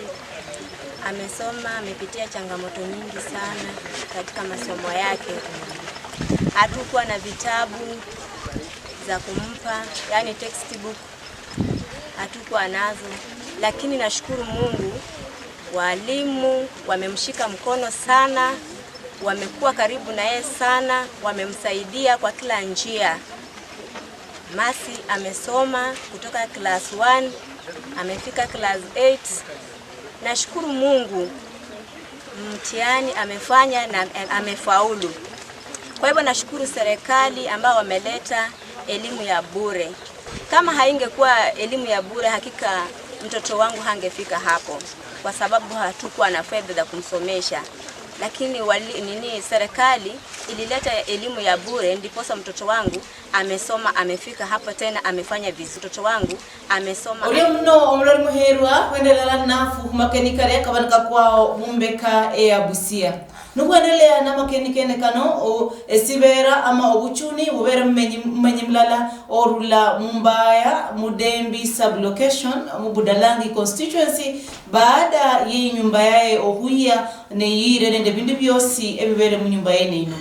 amesoma, amepitia changamoto nyingi sana katika masomo yake. Hatukuwa na vitabu za kumpa, yani textbook hatukuwa nazo, lakini nashukuru Mungu, walimu wamemshika mkono sana, wamekuwa karibu na yeye sana, wamemsaidia kwa kila njia. Masi amesoma kutoka class one, amefika class eight. Nashukuru Mungu, mtihani amefanya na amefaulu. Kwa hivyo nashukuru serikali ambao wameleta elimu ya bure. Kama haingekuwa elimu ya bure, hakika mtoto wangu hangefika hapo, kwa sababu hatukuwa na fedha za kumsomesha. Lakini wali, nini, serikali ilileta elimu ya bure, ndiposa mtoto wangu amesoma, amefika hapo, tena amefanya vizuri. Mtoto wangu amesoma. Orio muno omulori muherwa, hwendelera nafu humakeni karia kabanika kwao mumbeka eya Busia. Nuhwendelea na makeni kene kano, o, esibera ama obuchuni bubere mumenyi, mumenyi mulala orula Mumbaya, Mudembi sub-location, mu Budalangi constituency, baada ye inyumba yaye ohuya neyire nende bindu biosi ebibere munyumba yene ino.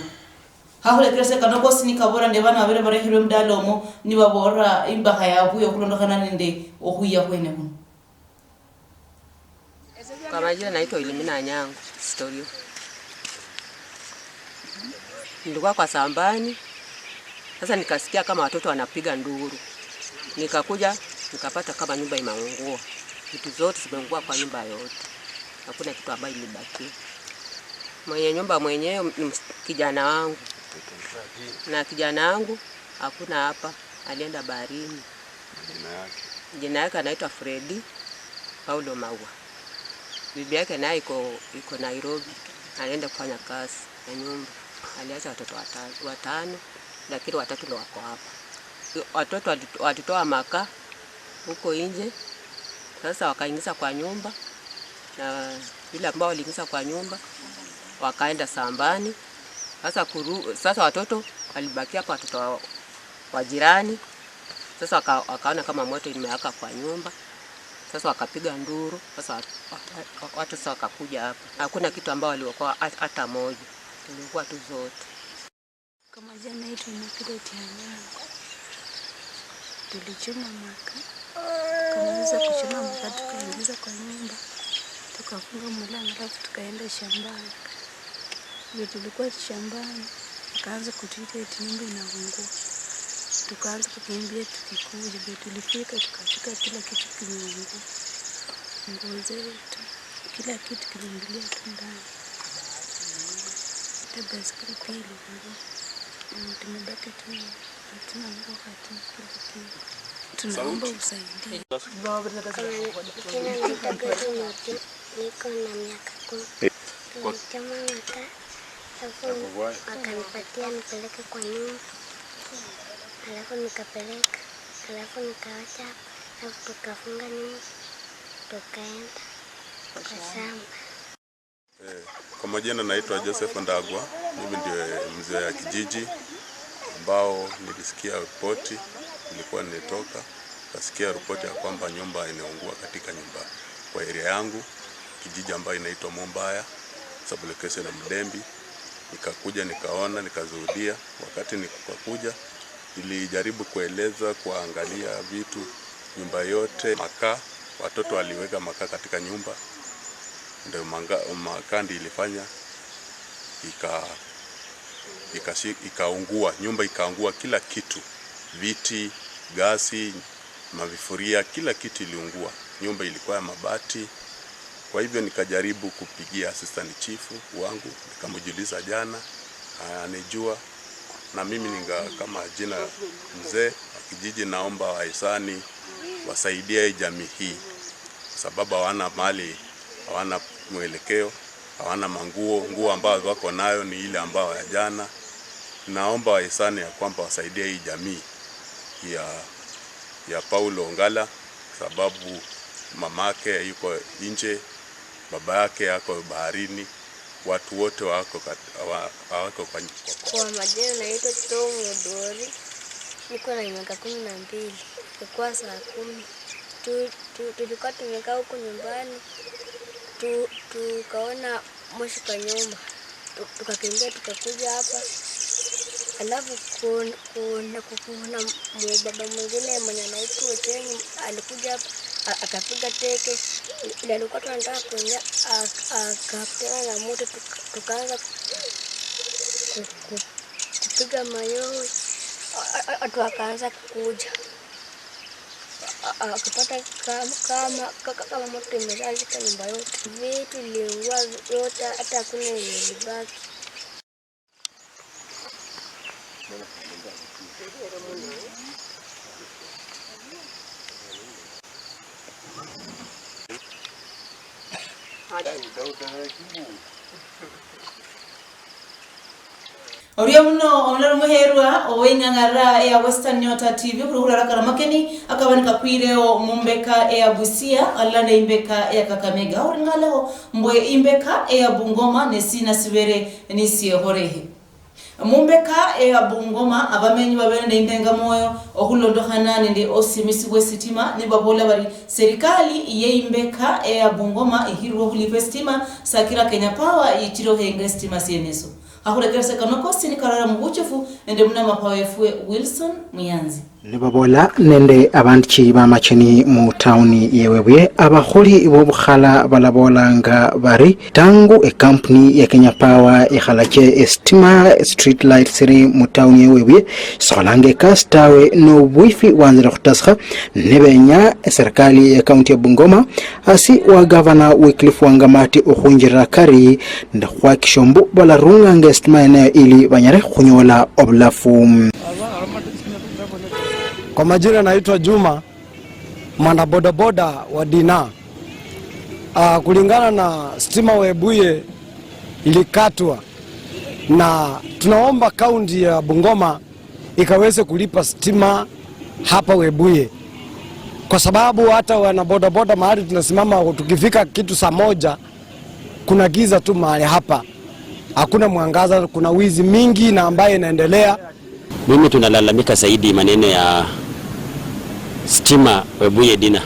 Hahulekerese kano kosi nikabora nde bana babere bareherwe mudala omo, nibaborera imbaha yabwe okhulondokhana nende ohuya hwene huno. Kwa majina naitwa Ilimina Anyango Storio. Nilikuwa kwa sambani, sasa nikasikia kama watoto wanapiga nduru. Nikakuja, nikapata kama nyumba imeungua. Vitu zote zimeungua kwa nyumba yote. Hakuna kitu ambayo ilibakia. Mwenye nyumba mwenyewe ni ms-, kijana wangu. Na kijana wangu hakuna hapa, alienda baharini. Jina yake? Jina yake anaitwa Freddy Paulo Maua. Bibi yake naye iko, iko Nairobi, anaenda kufanya kazi ya nyumba. Aliacha watoto wata-, watano, lakini watatu ndio wako hapa. Watoto wali-, walitoa makaa huko nje, sasa wakaingiza kwa nyumba, na ile ambao waliingiza kwa nyumba, wakaenda sambani. Sasa kuru-, sasa watoto walibaki hapa, watoto wa, wa jirani. Sasa waka-, wakaona kama moto imewaka kwa nyumba. Sasa wakapiga nduru. Sasa wa-, wa-, wa-, watu sasa wakakuja hapa. Hakuna kitu ambao waliokoa hat-, hata moja. Tulikuwa tu zote. Kwa majina naitwa Immaculate Anyango. Tulichoma makaa. Tukamaliza kuchoma makaa, tukaingiza kwa nyumba. Tukafunga mlango, alafu tukaenda shambani. Vile tulikuwa shambani, akaanza kutuita eti nyumba inaungua. Tukaanza kukimbia tukikuja, vile tulifika, tukafika kila kitu kimeungua. Nguo zetu, kila kitu kiliingilia tu ndani. Hata baiskeli pia iliungua. Mm, tumebaki tu, hatuna nguo, hatuna kila kitu. Tunaomba usaidizi. Kwa majina naitwa Grace Mutio, niko na miaka kumi. Nilichoma makaa, alafu wakanipatia nipeleke kwa nyumba, alafu nikapeleka, alafu nikawacha hapa, alafu tukafunga nyumba, tukaenda kwa shamba. Eh, kwa majina naitwa Joseph Ndagwa, mimi ndiye mzee ya kijiji ambao nilisikia ripoti, nilikuwa nimetoka, nikasikia ripoti ya kwamba nyumba inaungua katika nyumba kwa area yangu, kijiji ambayo inaitwa Mumbaya, sub-location ya Mudembi. Nikakuja nikaona, nikashuhudia. Wakati nikakuja, nilijaribu kueleza, kuangalia vitu, nyumba yote, makaa, watoto waliweka makaa katika nyumba, ndio manga-, makaa ndio ilifanya ika-, ikashi-, ikaungua, nyumba ikaungua kila kitu, viti, gasi, mavifuria, kila kitu iliungua. Nyumba ilikuwa ya mabati. Kwa hivyo nikajaribu kupigia assistant chief wangu, nikamjiuliza jana, anijua. Na mimi ninga kama jina mzee wa kijiji, naomba wahisani wasaidie jamii hii, sababu hawana mali, hawana mwelekeo, hawana manguo, nguo ambazo wako nayo ni ile ambayo ya jana. Naomba wahisani ya kwamba wasaidie hii jamii ya, ya Paulo Ongala, sababu mamake yuko nje, baba yake ako baharini, watu wote wako kat-, wa-, wako kwa, kwa Kwa majina naitwa Tom Odori, niko na miaka kumi na mbili. Ilikuwa saa kumi. Tu, tu, tulikuwa tumekaa huku nyumbani, tu, tukaona moshi kwa nyumba. Tu, tukakimbia tukakuja hapa. Alafu kun-, kuna, kuna mu-, baba mwingine mwenye anaitwa Ochieng alikuja hapa, a-, akapiga teke. Ile alikuwa tunataka kuingia, ak-, akakutana na moto, tuka-, tukaanza ku-, ku-, kupiga mayowe. A-, a-, a-, watu wakaanza kukuja. A-, a-, akapata kama, kama, ka-, ka-, kama moto imeshashika nyumba yote. Vitu iliungua yote, hata hakuna yenye ilibaki. Orio muno omulala omuherwa oweng'ang'ara eya Western Nyota T V khuli khulala kano makeni akaba nikakwireo mumbeka eya Busia alala neimbeka eya Kakamega. Khuring'aleho mbwe imbeka eya Bungoma nesina sibere nisiehorehe. Mumbeka eya Bungoma, abamenyi babere nende imbenga mwoyo okhulondokhana nende osimisi bwesitima, nibabola bari serikali yeimbeka eya Bungoma ihirirwe okhulipa esitima sakira Kenya Power yichire ohenga esitima sieneso. Akhurekerese kano kosi nikarara mubuchufu nende munamapawa wefwe Wilson Muyanzi. Nibabola nende abandichi bamacheni mu tauni ye Webuye, abakholi bobukhala balabolanga bari tangu ekampuni ya Kenya Power ikhalache esitima, street light, siri mu tauni ye Webuye, sikholanga ekasi tawe, nobwifi bwanzire khutasikha, nibenya eserikali ya kaunti ya Bungoma asi wa gavana Wycliffe Wangamati okhwinjirira kari nende khuhakikisha mbu balarunganga esitima yeneyo ili banyale khunyola obulafu. Kwa majina naitwa Juma, mwana bodaboda wa Dina. Ah, kulingana na stima Webuye ilikatwa, na tunaomba kaunti ya Bungoma ikaweze kulipa stima hapa Webuye, kwa sababu hata wana bodaboda mahali tunasimama, tukifika kitu saa moja, kuna giza tu mahali hapa, hakuna mwangaza, kuna wizi mingi na ambaye inaendelea. Mimi tunalalamika zaidi maneno ya stima Webuye Dina.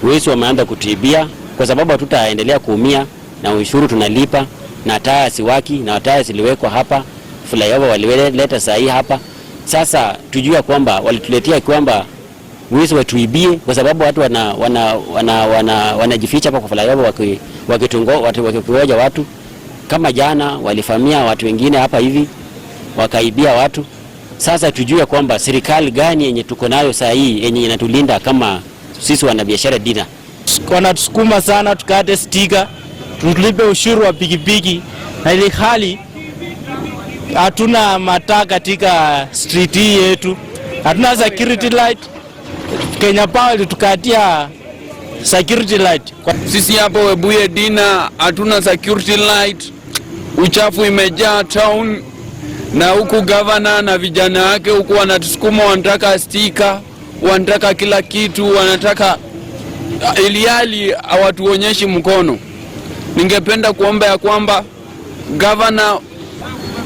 Wezi wameanza kutuibia kwa sababu hatutaendelea kuumia na ushuru tunalipa na taa siwaki na taa ziliwekwa hapa, flyover walileta saa hii hapa. Sasa tujue kwamba walituletea kwamba wezi watuibie kwa sababu watu wana, wana, wana, wana, wanajificha hapa kwa flyover waki-, wakitungo-, watu-, wakikungoja watu. Kama jana walifamia watu wengine hapa hivi, wakaibia watu. Sasa tujue kwamba serikali gani yenye tuko nayo saa hii yenye inatulinda kama sisi wanabiashara Dina. Wanatusukuma sana tukate stika, tulipe ushuru wa pikipiki, na ili hali hatuna mataa katika street hii yetu, hatuna security light. Kenya Power ilitukatia security light. Sisi hapo Webuye Dina hatuna security light, uchafu imejaa town, na huku gavana na vijana wake huku wanatusukuma, wanataka stika, wanataka kila kitu, wanataka, ili hali hawatuonyeshi mkono. Ningependa kuomba ya kwamba gavana,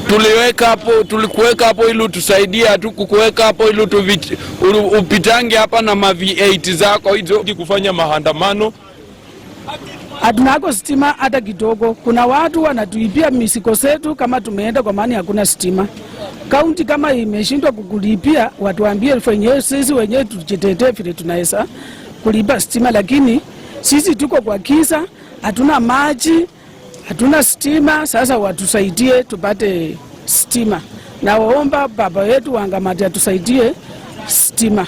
tuliweka hapo, tulikuweka hapo ili utusaidie, hatukukuweka hapo ili utuvit-, ulu-, upitange hapa na ma V eight zako hizo. Kufanya maandamano. Hatunako stima hata kidogo. Kuna watu wanatuibia misiko zetu kama tumeenda, kwa maana hakuna stima. Kaunti kama imeshindwa kukulipia, watuambie wenyewe, sisi wenyewe tujitetee vile tunaweza kulipa stima, lakini sisi tuko kwa giza, hatuna maji, hatuna stima. Sasa watusaidie tupate stima. Nawaomba baba yetu Wangamati atusaidie stima.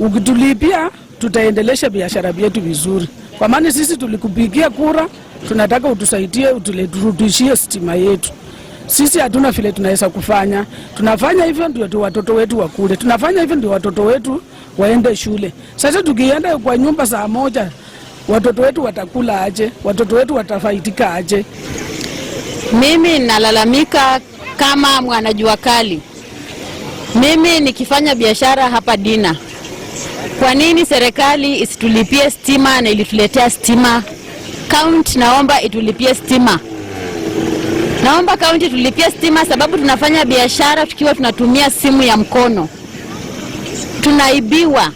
Ukitulipia, tutaendelesha biashara vyetu vizuri, kwa maana sisi tulikupigia kura, tunataka utusaidie, utule-, turudishie stima yetu. Sisi hatuna vile tunaweza kufanya. Tunafanya hivyo ndio tu watoto wetu wakule, tunafanya hivyo ndio watoto wetu waende shule. Sasa tukienda kwa nyumba saa moja, watoto wetu watakula aje? Watoto wetu watafaidika aje? Mimi nalalamika kama mwana jua kali. Mimi nikifanya biashara hapa Dina. Kwa nini serikali isitulipie stima na ilituletea stima? County naomba itulipie stima. Naomba county tulipie stima sababu tunafanya biashara tukiwa tunatumia simu ya mkono. Tunaibiwa.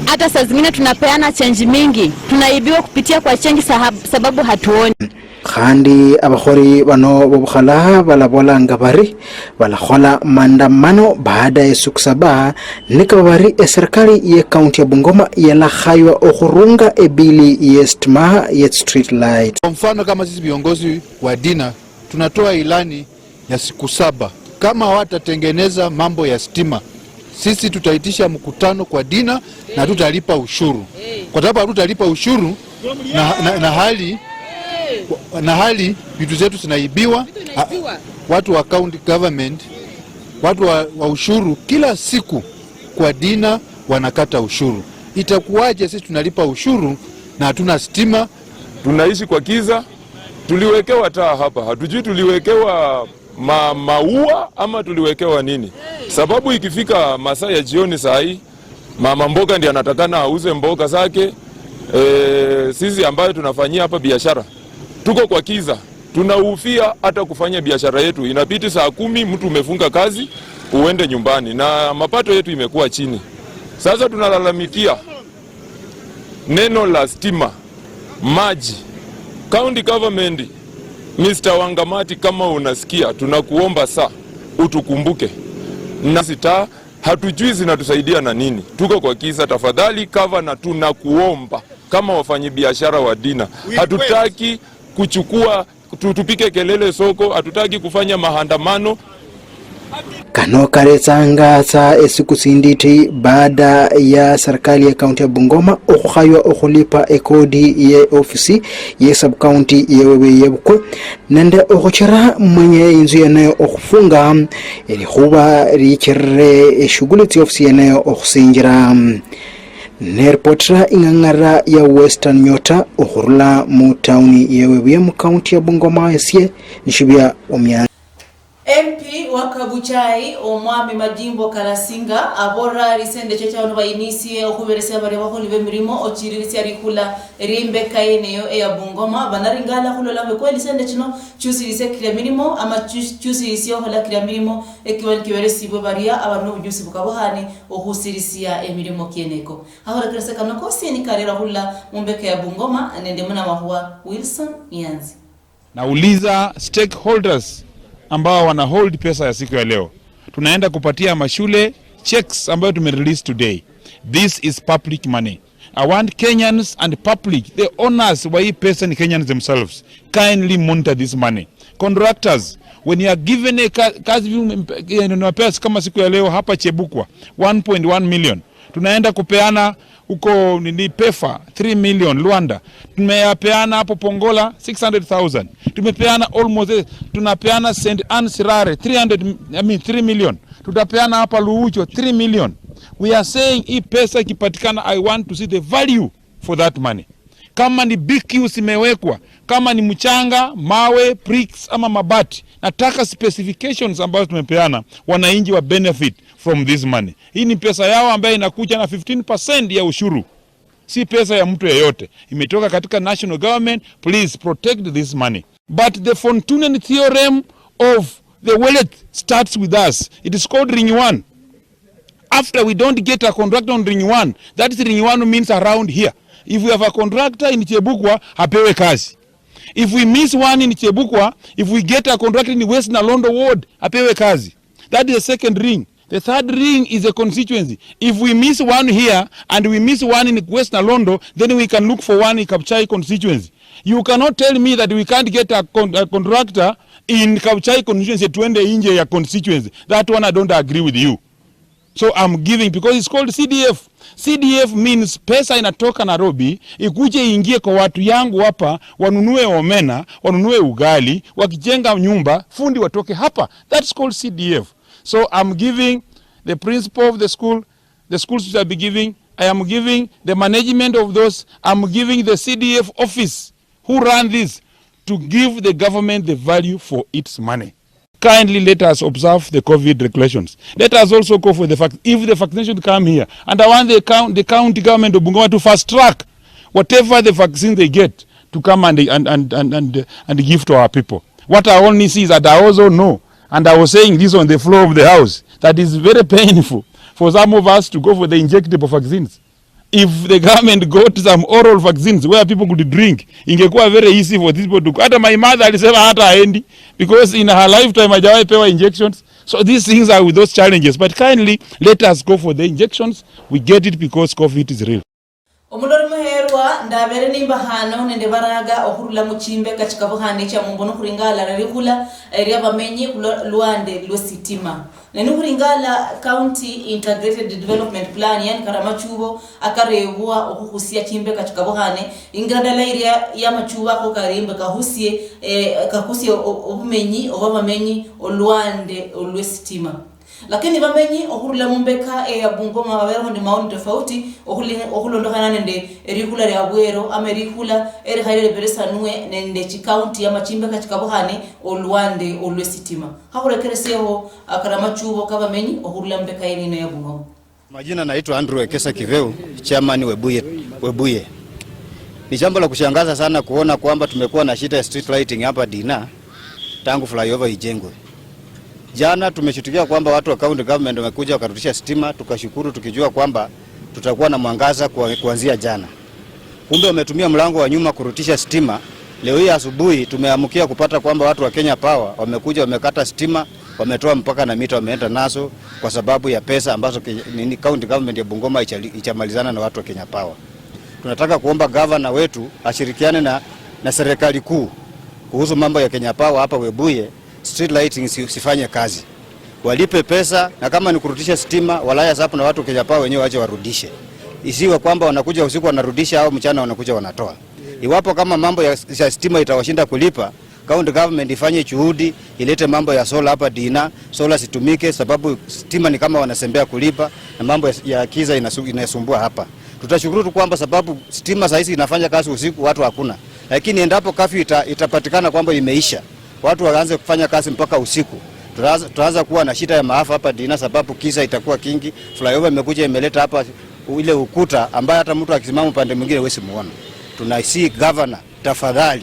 Hata saa zingine tunapeana change mingi. Tunaibiwa kupitia kwa change sahab-, sababu hatuoni. Khandi abakholi bano bobukhala balabolanga bari balakhola maandamano baada ya siku saba, nikaba bari eserikali ye county ya Bungoma yalakhaywa okhurunga ebili ye stima ye street light. Kwa mfano, kama sisi viongozi wa Dina tunatoa ilani ya siku saba. Kama hawatatengeneza mambo ya stima, sisi tutaitisha mkutano kwa Dina na tutalipa ushuru. Kwa sababu hatutalipa ushuru na, na, na hali, na hali vitu zetu zinaibiwa. Ha-, watu wa county government Watu wa, wa ushuru kila siku kwa dina wanakata ushuru. Itakuwaje sisi tunalipa ushuru na hatuna stima? Tunaishi kwa kiza. Tuliwekewa taa hapa, hatujui tuliwekewa ma, maua ama tuliwekewa nini, sababu ikifika masaa ya jioni saa hii, mama mboga ndiye anatakana auze mboga zake. E, sisi ambayo tunafanyia hapa biashara tuko kwa kiza, tunahofia hata kufanya biashara yetu. Inabidi saa kumi mtu umefunga kazi uende nyumbani, na mapato yetu imekuwa chini. Sasa tunalalamikia neno la stima, maji. County government, Mister Wangamati, kama unasikia, tunakuomba saa utukumbuke. Na sita, hatujui zinatusaidia na nini. Tuko kwa kisa, tafadhali governor, tunakuomba kama wafanyabiashara wa dina. Hatutaki kuchukua tu, tupike kelele soko, hatutaki kufanya maandamano. Kano karetsanga sa esiku sinditi baada ya serikali ya kaunti ya Bungoma okhukhaywa okhulipa ekodi ye ofisi ye sub-county ye Webuye Yebukwe, nende okhuchera mwenye inzu yeneyo okhufunga elikhuba lichirire eshughuli tsia ofisi yeneyo okhusinjira. Neripotera ing'ang'ara ya Western Nyota okhurula mu tauni ye Webuye mu county ya Bungoma, esie nishibia Omia. M P wa Kabuchai, Omwami Majimbo Kalasinga, aborera lisende chio chiabandu bayinisie okhuberesia baria bakholi bemirimo ochiririsia likhula limbeka yeneyo eya Bungoma, banaringala khulola mbu kweli lisende chino chiusirisie kilia mirimo ama chius-, chiusirisie okhola kilia mirimo ekiwa nikiberesibwe baria abali nobujusi bukabukhane okhusirisia emirimo kieneko. Aholekerese kano kosi nikarera khula mumbeka ya Bungoma nende munamakhuwa Wilson Nyanzi. Nauliza stakeholders ambao wana hold pesa ya siku ya leo, tunaenda kupatia mashule checks ambayo tumerelease today. This is public money. I want Kenyans and public, the owners wa hii pesa ni Kenyans themselves. Kindly monitor this money. Contractors, when you are given a ka-, kazi, you know, pesa kama siku ya leo hapa Chebukwa, one point one million. Tunaenda kupeana huko nini, PEFA, three million, Luanda. Tumeyapeana hapo Pongola, six hundred thousand. Tumepeana almost, eh, tunapeana Saint Anne Sirare, three hundred, I mean, three million. Tutapeana hapa Luucho, three million. We are saying hii pesa ikipatikana, I want to see the value for that money. Kama ni B Q imewekwa, kama ni mchanga, mawe, bricks ama mabati, nataka specifications ambazo tumepeana, wananchi wa benefit from this money. Hii ni pesa yao ambayo inakuja na fifteen percent ya ushuru. Si pesa ya mtu yeyote. Imetoka katika national government, please protect this money. But the Fontunen theorem of the wealth starts with us. It is called Ring one. After we don't get a contractor on Ring one, that is Ring one means around here. If we have a contractor in Chebukwa, apewe kazi. If we miss one in Chebukwa, if we get a contractor in West Nalondo Ward, apewe kazi. That is the second ring. The third ring is a constituency. If we miss one here and we miss one in West Nalondo, then we can look for one in Kabuchai constituency. You cannot tell me that we can't get a, con a contractor in Kabuchai constituency, twende nje ya constituency. That one I don't agree with you. So I'm giving because it's called C D F. C D F means pesa inatoka Nairobi, ikuje iingie kwa watu yangu hapa, wanunue omena, wanunue ugali, wakijenga nyumba, fundi watoke hapa. That's called C D F. So I'm giving the principal of the school, the schools which I'll be giving, I am giving the management of those, I'm giving the C D F office who run this to give the government the value for its money. Kindly let us observe the COVID regulations. Let us also go for the fact, if the vaccination come here, and I want the count, the county government of Bungoma to fast track whatever the vaccine they get to come and, and, and, and, and, and give to our people. What I only see is that I also know, and I was saying this on the floor of the house, that is very painful for some of us to go for the injectable vaccines. If the government got some oral vaccines where people could drink, ingekuwa very easy for these people to, hata my mother alisema hata haendi, because in her lifetime hajawahi pewa injections. So these things are with those challenges, but kindly let us go for the injections, we get it because COVID is real. Omulori muherwa, ndabere nimbahano nende baraga okhurula muchimbeka chikabukhane chia mumbono khuringala likhula, eh, lia bamenyi khulwa-, luande lwe sitima. Ne nikhuringala County Integrated Development Plan, yani kari amachubo akarebwa okhukhusia chimbeka chikabukhane, ingira ndala iria ya machubo ako karimbe kahusie, eh, kakusie o-, obumenyi oba bamenyi olwande olwe sitima. Lakini bamenyi okhurula mumbeka eya Bungoma babereho nende maoni tofauti okhuli-, okhulondokhana nende elikhula lia Bwero ama elikhula elikhaire liberesanwe nende chikaunti ama chimbeka chikabukhane oluwande olwesitima. Khakhurekereseho akari amachubo kabamenyi okhurula mumbeka yene ino ya Bungoma. Majina naitwa Andrew Ekesa Kiveu, chairman Webuye, Webuye. Ni jambo la kushangaza sana kuona kwamba tumekuwa na shida ya street lighting hapa Dina tangu flyover ijengwe. Jana tumeshtukia kwamba watu wa county government wamekuja wakarudisha stima, tukashukuru tukijua kwamba tutakuwa na mwangaza kwa-, kuanzia jana. Kumbe wametumia mlango wa nyuma kurudisha stima. Leo hii asubuhi tumeamkia kupata kwamba watu wa Kenya Power wamekuja wamekata stima, wametoa mpaka na mita wameenda nazo kwa sababu ya pesa ambazo ke-, nini, county government ya Bungoma ichali-, ichamalizana na watu wa Kenya Power. Tunataka kuomba gavana wetu ashirikiane na, na serikali kuu kuhusu mambo ya Kenya Power hapa Webuye, street lighting si-, sifanye kazi. Walipe pesa, na kama ni kurudisha stima, walaya sapu na watu Kenya Power wenyewe wache warudishe. Isiwe kwamba wanakuja usiku wanarudisha au mchana wanakuja wanatoa. Iwapo kama mambo ya, ya stima itawashinda kulipa, county government ifanye juhudi, ilete mambo ya solar hapa Dina, solar situmike sababu stima ni kama wanasembea kulipa na mambo ya, ya kiza inasu-, inasumbua hapa. Tutashukuru tu kwamba sababu stima saa hizi inafanya kazi usiku, watu hakuna. Lakini endapo kafyu ita-, itapatikana kwamba imeisha, watu waanze kufanya kazi mpaka usiku, tutaanza, tutaanza kuwa na shida ya maafa hapa Dina sababu kiza itakuwa kingi. Flyover imekuja imeleta hapa u-, ile ukuta ambayo hata mtu akisimama upande mwingine huwezi muona. Tunasihi governor, tafadhali,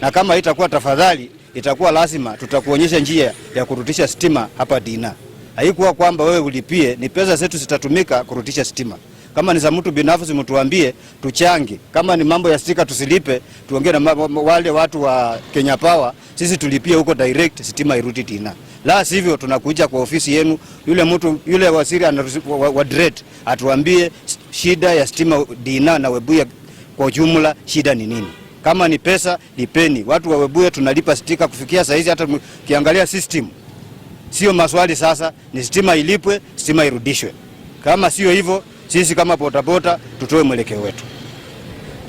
na kama haitakuwa tafadhali, itakuwa lazima, tutakuonyesha njia ya kurudisha stima hapa Dina. Haikuwa kwamba wewe ulipie, ni pesa zetu zitatumika kurudisha stima. Kama ni za mtu binafsi, mtuambie, tuchange. Kama ni mambo ya stika, tusilipe, tuongee na ma-, ma-, wale watu wa Kenya Power, sisi tulipie huko direct, stima irudi Dina. La sivyo, tunakuja kwa ofisi yenu, yule mtu, yule waziri anarusi-, wa, wa, wa DRED, atuambie s-, shida ya stima Dina na Webuye kwa jumla, shida ni nini? Kama ni pesa, lipeni. Watu wa Webuye tunalipa stika kufikia saa hizi, hata mkiangalia system, sio maswali sasa, ni stima ilipwe, stima irudishwe. Kama sio hivyo, sisi kama bodaboda tutoe mwelekeo wetu.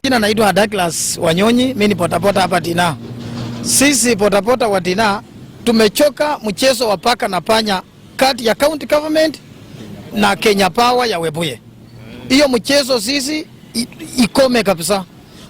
Jina naitwa Douglas Wanyonyi, mimi ni bodaboda hapa Dina. Sisi bodaboda wa Dina tumechoka mchezo wa paka na panya kati ya county government na Kenya Power ya Webuye. Hiyo mchezo sisi i-, ikome kabisa,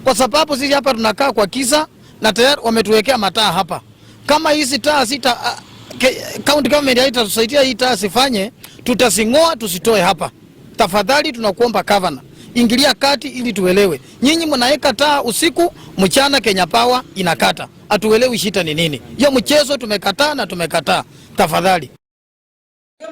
kwa sababu sisi hapa tunakaa kwa kisa na tayari wametuwekea mataa hapa. Kama hizi taa sita, ah, ke-, county government haitatusaidia hii taa sifanye, tutazing'oa, tusitoe hapa. Tafadhali tunakuomba governor, ingilia kati ili tuelewe. Nyinyi mnaweka taa usiku, mchana Kenya Power inakata. Hatuelewi shida ni nini. Hiyo mchezo tumekataa na tumekataa. Tafadhali.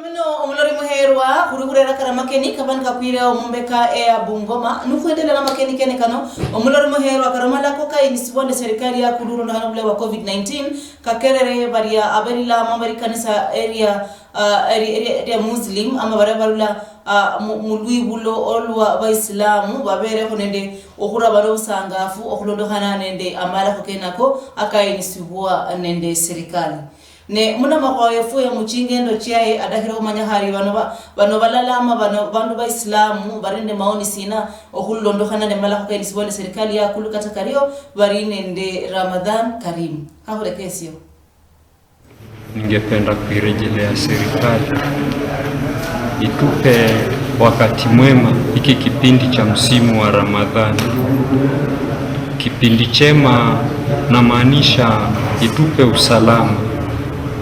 Muno omulori muherwa, khuli khurera kara makeni kaba nikakwire omumbeka eya Bungoma. Nukhwendelera makeni kene kano, omulori muherwa, kara malako kainisibwa nde serikali yakulu olondokhana nobulayi bwa covid nineteen, kakerere baria aberila ama bari kanisa eria, ah, eri-, eri-, eria Muslim, ama baria barula, ah, mu, mu lwibulo olwa Baislamu, baberekho nende okhuraba nobusangafu okhulondokhana nende amalako kenako akainisibwa nende serikali. Ne munamakhuwa wefwe muchingendo chiaye adakhire khumanya khari bano ba-, bano balala ama bano bandu Baislamu bari nende maoni sina okhulondokhana nende malakho kainisibwa nende serikali yakulu, kata kario bari nende Ramadhan Karim. Khakhulekesio. Ningependa kuirejelea serikali itupe wakati mwema hiki kipindi cha msimu wa Ramadhani. Kipindi chema namaanisha itupe usalama,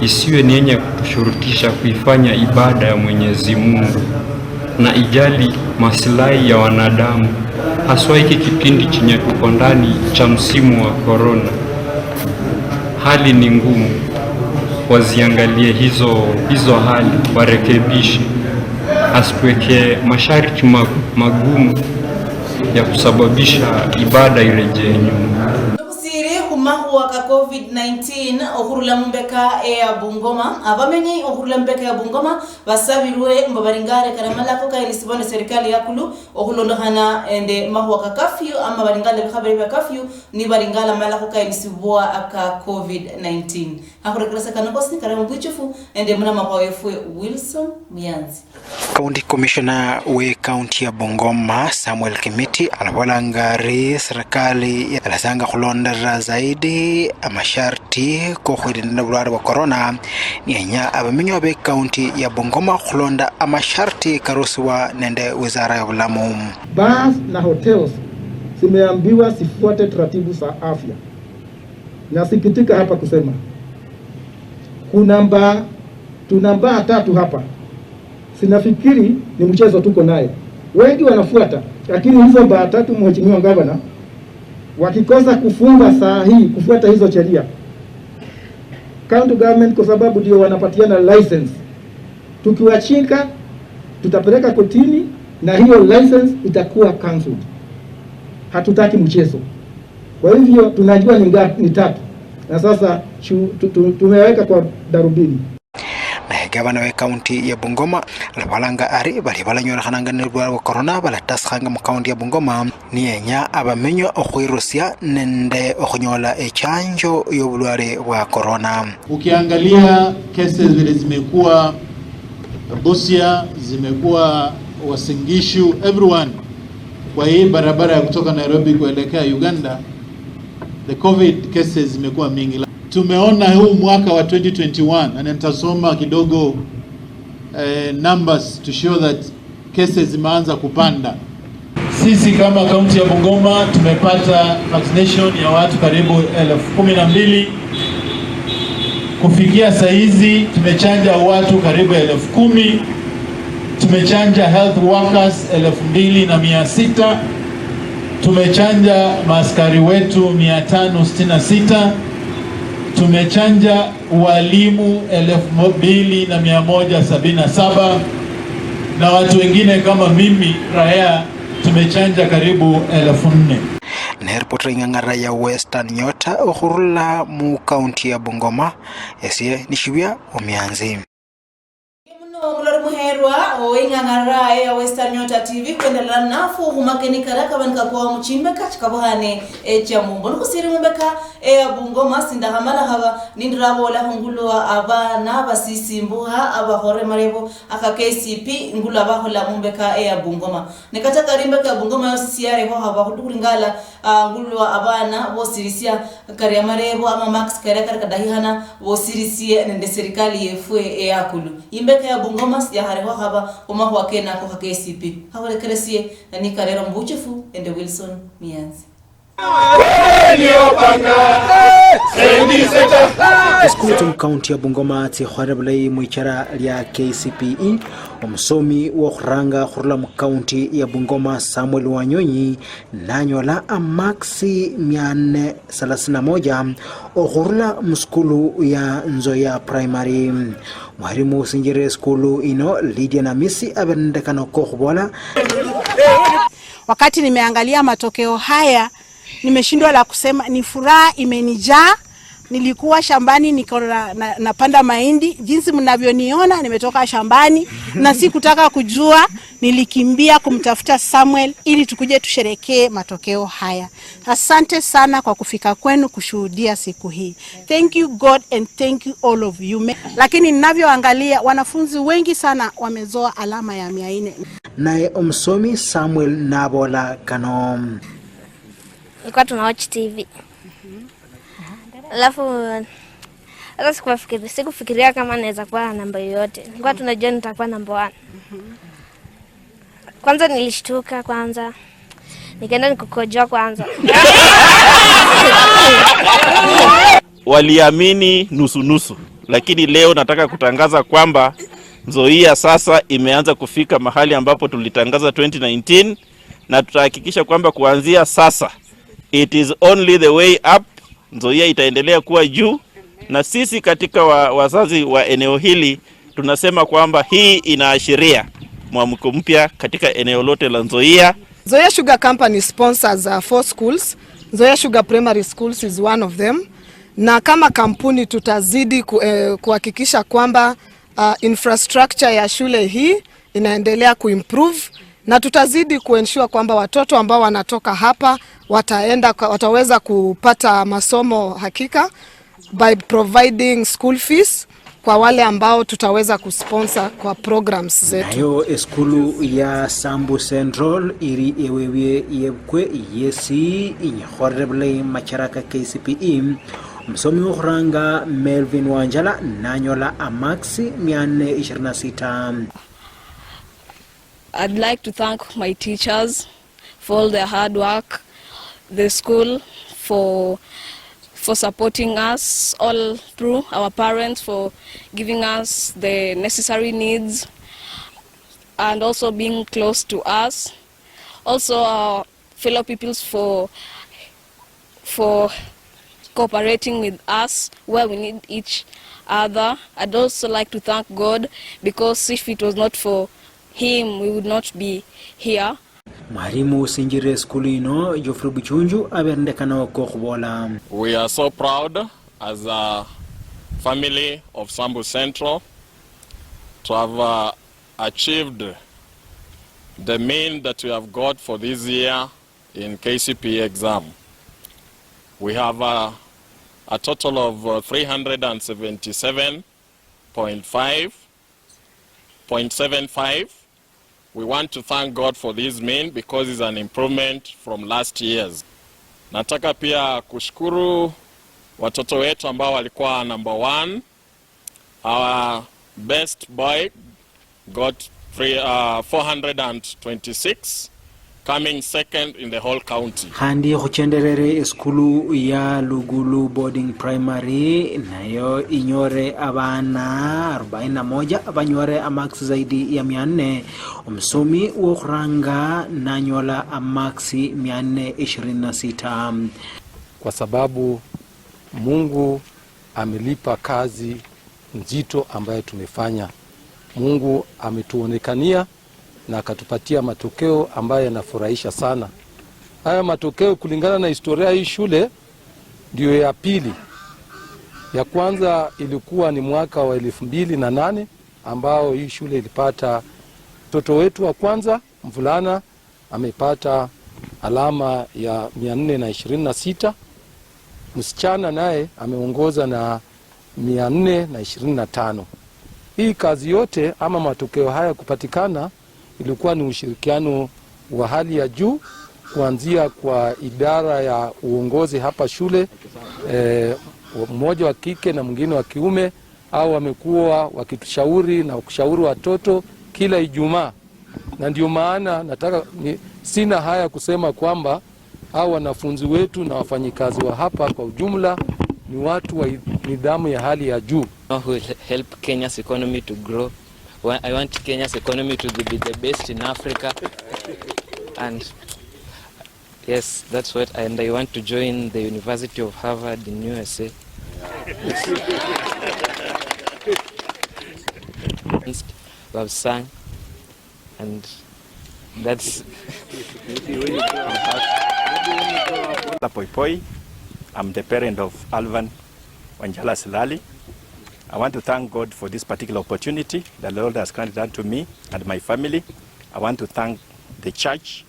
isiwe ni yenye kutushurutisha kuifanya ibada ya Mwenyezi Mungu, na ijali maslahi ya wanadamu, haswa hiki kipindi chenye tuko ndani cha msimu wa korona. Hali ni ngumu, waziangalie hizo, hizo hali, warekebishe, asituweke masharti ma-, magumu ya kusababisha ibada irejee nyuma. Nobusiri khumakhuwa ka covid nineteen okhurula mumbeka eya Bungoma, abamenyi okhurula mumbeka ya Bungoma basabirwe mbu balingale kala malako kaelisibwa nde serikali yakulu okhulondokhana nde makhuwa ka kafyu, ama balingale bikhabere bya kafyu, nibalingala malako kaelisibwa aka covid nineteen. Akhurekeresa kano kosi nikali mubwichufu nende munamakhuwa wefwe Wilson Muyanzi. County Commissioner we county ya Bungoma, Samuel Kimiti, alabolanga ari serikali yalasanga khulonderera zaidi Amasharti kokhwirinda nende bulwale bwa corona, niyenya abamenyi be county ya Bungoma khulonda amasharti karusibwa nende wizara ya bulamu. Bars na hotels zimeambiwa zifuate taratibu za afya. Nasikitika hapa kusema kuna mbaa, tuna mbaa tatu hapa. Sinafikiri ni mchezo tuko naye. Wengi wanafuata, lakini hizo mbaa tatu, Mheshimiwa Gavana, wakikosa kufunga saa hii, kufuata hizo sheria, county government, kwa sababu ndio wanapatiana license, tukiwashika tutapeleka kotini na hiyo license itakuwa cancelled. Hatutaki mchezo. Kwa hivyo tunajua ni ngapi, ni tatu. Na sasa shu-, tu-, tu-, tumeweka kwa darubini. Naye gavana we county ya Bungoma alabalanga ari bali balanyolekhananga nobulwale bwa corona balatasikhanga mu county ya Bungoma, niyenya abamenywa okhwirusia nende okhunyola echanjo yobulwale bwa corona. Ukiangalia cases vile zimekuwa Busia, zimekuwa Uasin Gishu, everyone, kwa hii barabara ya kutoka Nairobi kuelekea Uganda, the covid cases zimekuwa mingi. Tumeona huu mwaka wa twenty twenty-one, na nitasoma kidogo, eh, numbers to show that cases zimeanza kupanda. Sisi kama kaunti ya Bungoma tumepata vaccination ya watu karibu elfu kumi na mbili. Kufikia saizi tumechanja watu karibu elfu kumi. Tumechanja health workers elfu mbili na mia sita. Tumechanja maaskari wetu mia tano sitini na sita. Tumechanja walimu elfu mbili na mia moja sabini na saba, na watu wengine kama mimi, raia, tumechanja karibu elfu nne. Neripotera ing'ang'ara ya Western Nyota okhurula mu county ya Bungoma, esie ni Shibia Omianzi. Muno mulori muherwa, oweng'ang'ara eya Western Nyota T V, kwendelana nafu khumakeni kara kaba nikakwa muchimbeka chikabuhane echia mumbo. Nikhusiri mumbeka eya Bungoma, sindakhamala khaba nindirabola khungulwa abana basisimbuha abakhore marebo aka K C P, ngulwa bakhola mumbeka eya Bungoma. Ne kata kali imbeka ya Bungoma yosi siyarehwa khaba khulingala, ah, ngulwa abana bosirisia kari amarebo ama marks kari kari kadahihana bosirisie nende serikali yefwe eyakulu. Imbeka ya Bungoma siyakharehwa khaba omakhuwa kenako kha K C P. Khahulekeresie na nikarero mubuchefu nende Wilson Mianzi. Esikulu tsia mu county ya Bungoma tsikholere bulayi mwichera lia K C P E. Omusomi wokhuranga khurula mu county ya Bungoma, Samuel Wanyonyi, nanyola amakisi mia nne thelathini na moja okhurula mu sukulu ya Nzoia Primary. Mwalimu usinjire sukulu ino, Lydia Namisi, abere nende kano kokhubola. Wakati nimeangalia matokeo haya, nimeshindwa la kusema, ni furaha imenijaa. Nilikuwa shambani niko na, na, napanda mahindi. Jinsi mnavyoniona, nimetoka shambani na sikutaka kujua, nilikimbia kumtafuta Samuel ili tukuje tusherekee matokeo haya. Asante sana kwa kufika kwenu kushuhudia siku hii. Thank you God and thank you all of you. Me-, lakini ninavyoangalia, wanafunzi wengi sana wamezoa alama ya mia nne. Naye omusomi Samuel nabola kano. Nilikuwa tuna watch T V. Alafu, hata sikufikiri-, sikufikiria kama naweza kuwa namba yoyote. Nilikuwa tunajua nitakuwa namba one. Kwanza nilishtuka kwanza. Nikaenda nikakojoa kwanza. Waliamini nusu nusu, lakini leo nataka kutangaza kwamba Nzoia sasa imeanza kufika mahali ambapo tulitangaza twenty nineteen, na tutahakikisha kwamba kuanzia sasa it is only the way up. Nzoia itaendelea kuwa juu, na sisi katika wa-, wazazi wa eneo hili tunasema kwamba hii inaashiria mwamko mpya katika eneo lote la Nzoia. Nzoia Sugar Company sponsors, uh, four schools. Nzoia Sugar Primary Schools is one of them. Na kama kampuni tutazidi ku-, eh, kuhakikisha kwamba, uh, infrastructure ya shule hii inaendelea kuimprove, na tutazidi kuensure kwamba watoto ambao wanatoka hapa wataenda, wataweza kupata masomo hakika by providing school fees kwa wale ambao tutaweza kusponsor kwa programs zetu. Nayo esukulu ya Sambu Central iri ewebie yebukwe yesi inyikholere bulayi machara ka K C P E. Omusomi wokhuranga Melvin Wanjala nanyola amakisi mia nne ishirini na sita. I'd like to thank my teachers for all their hard work, the school for for supporting us all through, our parents for giving us the necessary needs and also being close to us. Also our fellow pupils for for cooperating with us where we need each other. I'd also like to thank God, because if it was not for him, we would not be here. Mwalimu usinjire esukulu ino, Geoffrey Buchunju, aberendekana okwo khubola. We are so proud as a family of Sambu Central to have, uh, achieved the mean that we have got for this year in K C P E exam. We have a, a total of, uh, three hundred and seventy-seven point five, point seven five. We want to thank God for this mean because it's an improvement from last year's. Nataka pia kushukuru watoto wetu ambao walikuwa number one. Our best boy got three, uh, four hundred and twenty-six, coming second in the whole county. Khandi khuchenderere esukulu ya Lugulu Boarding Primary, nayo inyore abana arobaini na moja abanyore amakisi zaidi ya mia nne. Omusomi wokhuranga nanyola amakisi mia nne ishirini na sita. Kwa sababu Mungu amelipa kazi nzito ambayo tumefanya. Mungu ametuonekania na akatupatia matokeo ambayo yanafurahisha sana. Haya matokeo, kulingana na historia ya hii shule, ndiyo ya pili. Ya kwanza ilikuwa ni mwaka wa elfu mbili na nane, ambao hii shule ilipata mtoto wetu wa kwanza, mvulana, amepata alama ya mia nne na ishirini na sita. Msichana naye ameongoza na mia nne na ishirini na tano. Hii kazi yote ama matokeo haya kupatikana ilikuwa ni ushirikiano wa hali ya juu, kuanzia kwa idara ya uongozi hapa shule, eh, mmoja wa kike na mwingine wa kiume, au wamekuwa wakitushauri na kushauri watoto kila Ijumaa. Na ndio maana nataka ni, sina haya kusema kwamba hao wanafunzi wetu na wafanyikazi wa hapa kwa ujumla ni watu wa nidhamu ya hali ya juu. Who will help Kenya's economy to grow. Wa-, I want Kenya's economy to be the best in Africa. And yes, that's what, and I want to join the University of Harvard in U S A. Babsang. And that's Poi Poi. I'm the parent of Alvan Wanjala Silali. I want to thank God for this particular opportunity that the Lord has granted unto me and my family. I want to thank the church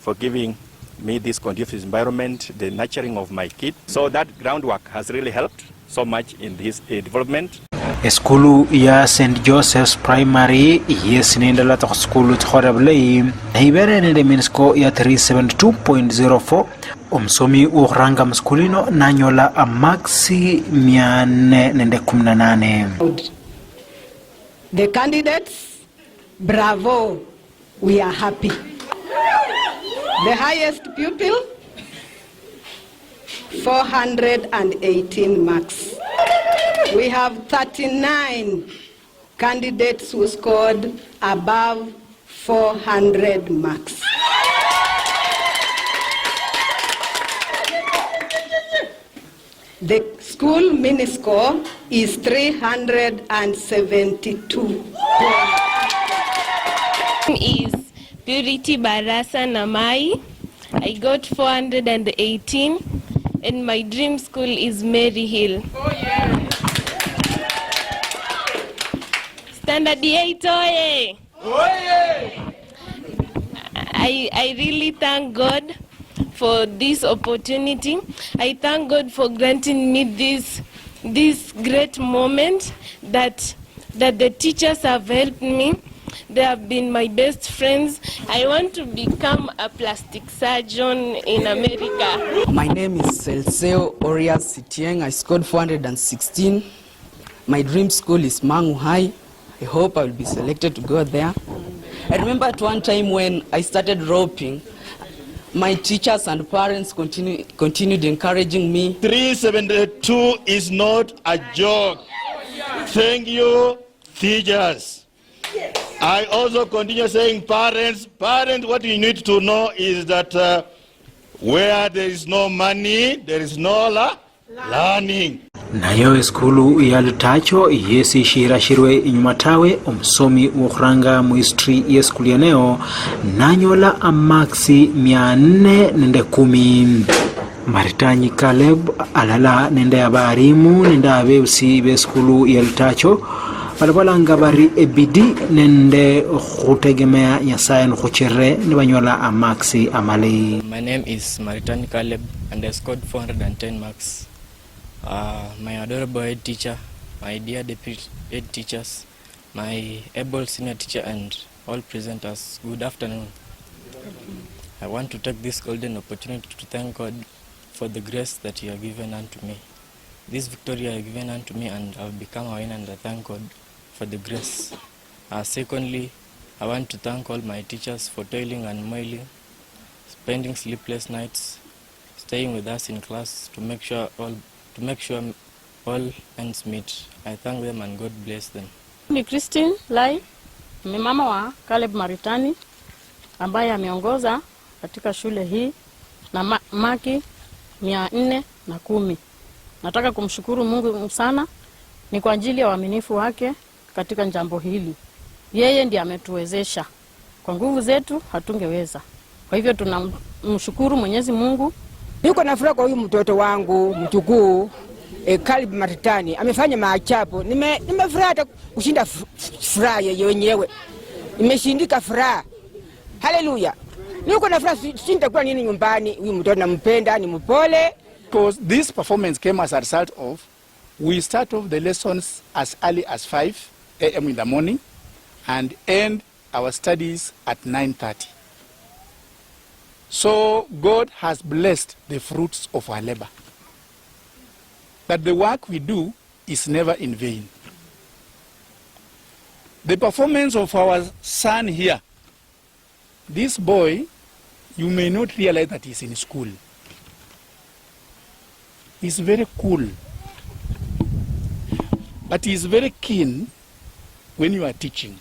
for giving me this conducive environment, the nurturing of my kid. So that groundwork has really helped so much in this, uh, development. Esukulu ya Saint Joseph's Primary yesi nindala tsa khusukulu tsikhole bulayi, neyibere nende mean score ya three seventy-two point zero four. Omusomi wokhuranga musukulu ino nanyola amakisi mia nne nende kumi na nane. The candidates, bravo. We are happy. The highest pupil, four hundred and eighteen marks. We have thirty-nine candidates who scored above four hundred marks. The school mean score is three hundred and seventy-two points. Is Purity Barasa Namai. I got four hundred and eighteen, and my dream school is Mary Hill. Standard eight oye! I, I really thank God for this opportunity. I thank God for granting me this, this great moment that, that the teachers have helped me. They have been my best friends. I want to become a plastic surgeon in America. My name is Selseo Orias Sitieng. I scored four hundred sixteen. My dream school is Mang'u High. I hope I will be selected to go there. I remember at one time when I started roping, my teachers and parents continue, continued encouraging me. Three seventy-two is not a joke. Thank you, teachers. I also continue saying, parents, parents, what you need to know is that uh, where there is no money, there is no la- learning. Nayo esikulu ya Lutacho yesi shirashirwe inyuma tawe, omusomi wokhuranga mu history yesikulu yeneo nanyola amakisi mia nne nende kumi. Maritanyi Caleb alala nende abalimu nende abebusi besikulu ya Lutacho balabolanga bari ebidi nende khutegemea Nyasaye nikhuchirire nibanyola amakisi amalayi. My name is Maritani Caleb and I scored four hundred ten marks. Uh, my adorable head teacher, my dear deputy head teachers, my able senior teacher and all presenters, good afternoon. I want to take this golden opportunity to thank God for the grace that you have given unto me. This victory you have given unto me and I've become a winner and I thank God for the grace. Uh, secondly, I want to thank all my teachers for toiling and moiling, spending sleepless nights, staying with us in class to make sure all to make sure all ends meet. I thank them and God bless them. Ni Christine Lai, ni mama wa Caleb Maritani ambaye ameongoza katika shule hii na ma maki mia nne na kumi. Nataka kumshukuru Mungu sana, ni kwa ajili ya uaminifu wake katika jambo hili. Yeye ndiye ametuwezesha. Kwa nguvu zetu hatungeweza. Kwa hivyo tunamshukuru Mwenyezi Mungu. Niko na furaha kwa huyu mtoto wangu mjukuu eh, Caleb Maritani amefanya maajabu. Nime nimefurahi hata kushinda furaha yenyewe, imeshindika furaha. Haleluya! Niko na furaha, sitakuwa nini nyumbani. Huyu mtoto nampenda, ni mpole. Because this performance came as a result of We start off the lessons as early as five a.m. in the morning and end our studies at nine thirty. So God has blessed the fruits of our labor, that the work we do is never in vain. The performance of our son here This boy, you may not realize that he's in school. He's very cool. But he's very keen when you are teaching.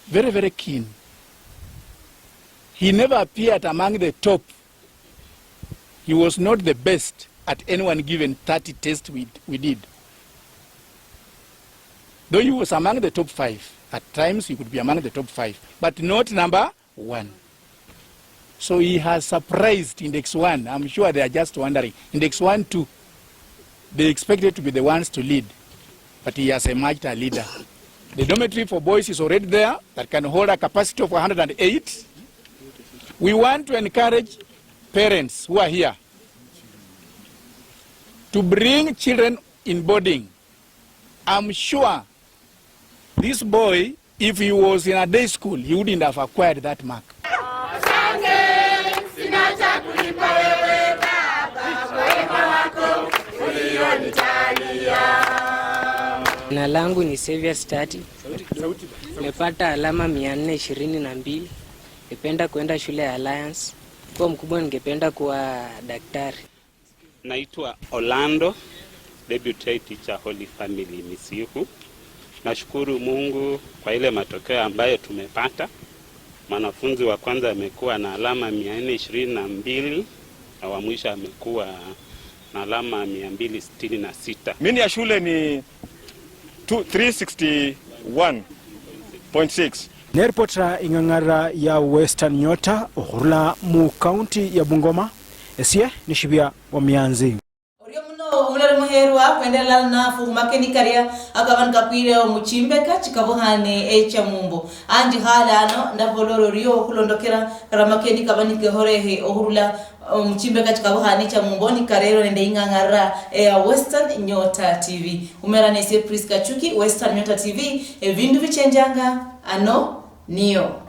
Very, very keen. He never appeared among the top. He was not the best at any one given thirty tests we, we did. Though he was among the top five, at times he could be among the top five, but not number one. So he has surprised Index one. I'm sure they are just wondering. Index one, two, they expected to be the ones to lead, but he has emerged a leader. The dormitory for boys is already there that can hold a capacity of one hundred and eight. We want to encourage parents who are here to bring children in boarding. I'm sure this boy, if he was in a day school, he wouldn't have acquired that mark. Jina langu ni Xavier Stati. Nimepata alama mia nne ishirini na mbili. Ningependa kwenda shule ya Alliance. Kuwa mkubwa ningependa kuwa daktari. Naitwa Orlando, Deputy Head Teacher, Holy Family, Misihu. Nashukuru Mungu kwa ile matokeo ambayo tumepata. Mwanafunzi wa kwanza amekuwa na alama mia nne ishirini na mbili na wa mwisho amekuwa na alama mia mbili sitini na sita. Mean ya shule ni three sixty-one point six. Neripotera ing'ang'ara ya Western Nyota okhurula mu county ya Bungoma, esie ni Shibia wa Mianzi. Orio muno omulori muhe Erwa khwendelana nafu khumakeni karia akaba nikakwire omuchimbeka chikabukhane echa mumbo. Anji khale ano ndabola ori orio okhulondokera kara makeni kaba nikehorehe okhurula omuchimbeka chikabukhane echa mumbo nikarero nende ing'ang'ara eya Western Nyota T V. Umera nesie Prisca Chuki, Western Nyota T V, ebindu bichenjanga ano niyo.